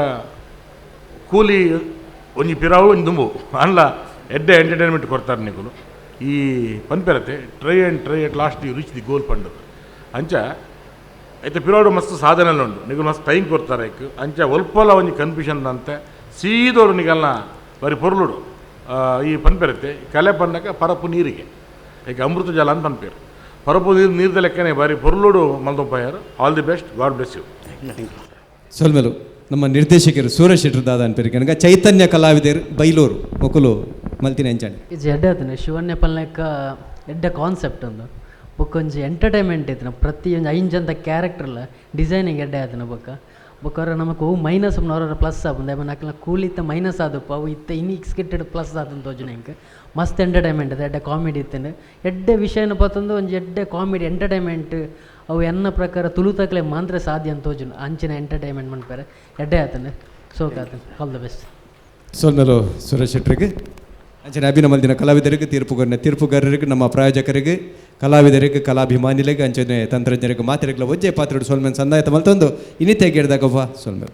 ಕೂಲಿ ಒಂಜಿ ಪಿರಾವು ಒಂಜಿ ದುಂಬು ಅಲ್ಲ ಎಡ್ಡೆ ಎಂಟರ್ಟೈನ್ಮೆಂಟ್ ಕೊಡ್ತಾರೆ ನಿಕುಲು. ಈ ಪನ್ಪೆರತೆ try and try at last you reach the goal Pandu ಅಂಚ ಐತೆ ಪಿರಾಡು ಮಸ್ತ್ ಸಾಧನೆಲ್ಲ ಉಂಡು ನಿಗಲು ಮಸ್ತ್ ಟೈಮ್ ಕೊಡ್ತಾರೆ ಐಕ್ ಅಂಚ ಒಲ್ಪಲ ಒಂಜಿ ಕನ್ಫ್ಯೂಷನ್ ಅಂತೆ ಸೀದೋಡು ನಿಗಲ್ನ ಬರಿ ಪೊರ್ಲುಡು. ಈ ಪನ್ಪೆರತೆ ಕಲೆ ಪನ್ನಕ ಪರಪು ನೀರಿಗೆ ಈಗ ಅಮೃತ ಜಲ ಅಂತ ಪನ್ಪೇರು ಪರಪು ನೀರು ನೀರ್ದ ಲೆಕ್ಕನೆ ಬಾರಿ ಪೊರ್ಲುಡು ಮಲ್ದೊಪ್ಪಯ್ಯಾರು. All the best, God bless you. ಸೊಲ್ಮೆಲು ನಮ್ಮ ನಿರ್ದೇಶಕರು ಸೂರಜ್ ಶೆಟ್ಟರ್ ದಾದ ಅನ್ಪೇರು ಚೈತನ್ಯ ಕಲಾವಿದರು ಬೈಲೂರು ಮೊಕುಲು ಮಲ್ತಿನ ಎಂಚಾಣೆ. ಇದು ಎಡ್ಡೆ ಆತನೆ ಶಿವಣ್ಯ ಪಲ್ಲೆಕ್ಕ ಎಡ್ಡೆ ಕಾನ್ಸೆಪ್ಟ್ ಒಂದು ಬೊಕ್ಕೊಂಜಿ ಎಂಟರ್ಟೈನ್ಮೆಂಟ್ ಐತಿನ ಪ್ರತಿ ಒಂಜಿ ಐನ್ ಜನದ ಕ್ಯಾರೆಕ್ಟರ್ಲ ಡಿಸೈನಿಂಗ್ ಎಡ್ಡೆ ಆತನ. ಬೊಕ್ಕ ಬೊಕ್ಕ ನಮಕ್ ಅವು ಮೈನಸ್ ಅವರ ಪ್ಲಸ್ ಆಪುಂಡು ಆಮೇಲೆ ಅಕ್ಲ ಕೂಲಿತ್ತ ಮೈನಸ್ ಆದಪ್ಪ ಅವು ಇತ್ತ ಇನಿ ಸ್ಕಿಟ್ಟೆಡ್ ಪ್ಲಸ್ ಆತಂತ ತೋಜುನ ಎಂಕ್ ಮಸ್ತ್ ಎಂಟರ್ಟೈನ್ಮೆಂಟ್ ಇದೆ. ಎಡ್ಡೆ ಕಾಮಿಡಿ ಇತ್ತೇನೆ ಎಡ್ಡೆ ವಿಷಯನ ಪತ್ತೊಂದು ಒಂಜಿ ಎಡ್ಡೆ ಕಾಮಿಡಿ ಎಂಟರ್ಟೈನ್ಮೆಂಟ್ ಅವು ಎನ್ನ ಪ್ರಕಾರ ತುಳುತಕ್ಲೆ ಮಾತ್ರ ಸಾಧ್ಯ ಅಂತ ತೋಜುನು ಅಂಚಿನ ಎಂಟರ್ಟೈನ್ಮೆಂಟ್ ಮನ್ಪೆರೆ ಎಡ್ಡೆ ಆತನೆ ಸೋಕ್ ಆತನೆ. All the best. ಸೊಲ್ಮೆಲು ಸುರೇಶ್ ಶೆಟ್ಟರಿಗೆ ಅಂಚನೆ ಅಭಿನಮಲ್ದಿನ ಕಲಾವಿದರಿಗೆ ತೀರ್ಪುಗಾರನ ತೀರ್ಪುಗಾರರಿಗೆ ನಮ್ಮ ಪ್ರಾಯೋಜಕರಿಗೆ ಕಲಾವಿದರಿಗೆ ಕಲಾಭಿಮಾನಿಗಳಿಗೆ ಅಂಚನೆ ತಂತ್ರಜ್ಞರಿಗೆ ಮಾತಿರಗ್ಲ ಒಜ್ಜೆ ಪಾತ್ರ ಸೊಲ್ಮೆನ್ ಸಂದಾಯತ ಮಲ್ತೊಂದು ಇನ್ನಿತೆ ಗೆಡ್ದಾಗವ್ವ ಸೊಲ್ಮೆಲು.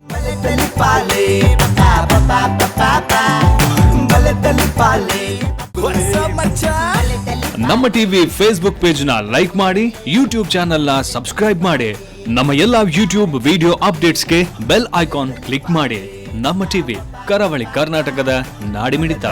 ನಮ್ಮ ಟಿವಿ ಫೇಸ್ಬುಕ್ ಪೇಜ್ ನ ಲೈಕ್ ಮಾಡಿ, ಯೂಟ್ಯೂಬ್ ಚಾನೆಲ್ ನ ಸಬ್ಸ್ಕ್ರೈಬ್ ಮಾಡಿ, ನಮ್ಮ ಎಲ್ಲಾ ಯೂಟ್ಯೂಬ್ ವಿಡಿಯೋ ಅಪ್ಡೇಟ್ಸ್ಗೆ ಬೆಲ್ ಐಕಾನ್ ಕ್ಲಿಕ್ ಮಾಡಿ. ನಮ್ಮ ಟಿವಿ ಕರಾವಳಿ ಕರ್ನಾಟಕದ ನಾಡಿಮಿಡಿತ.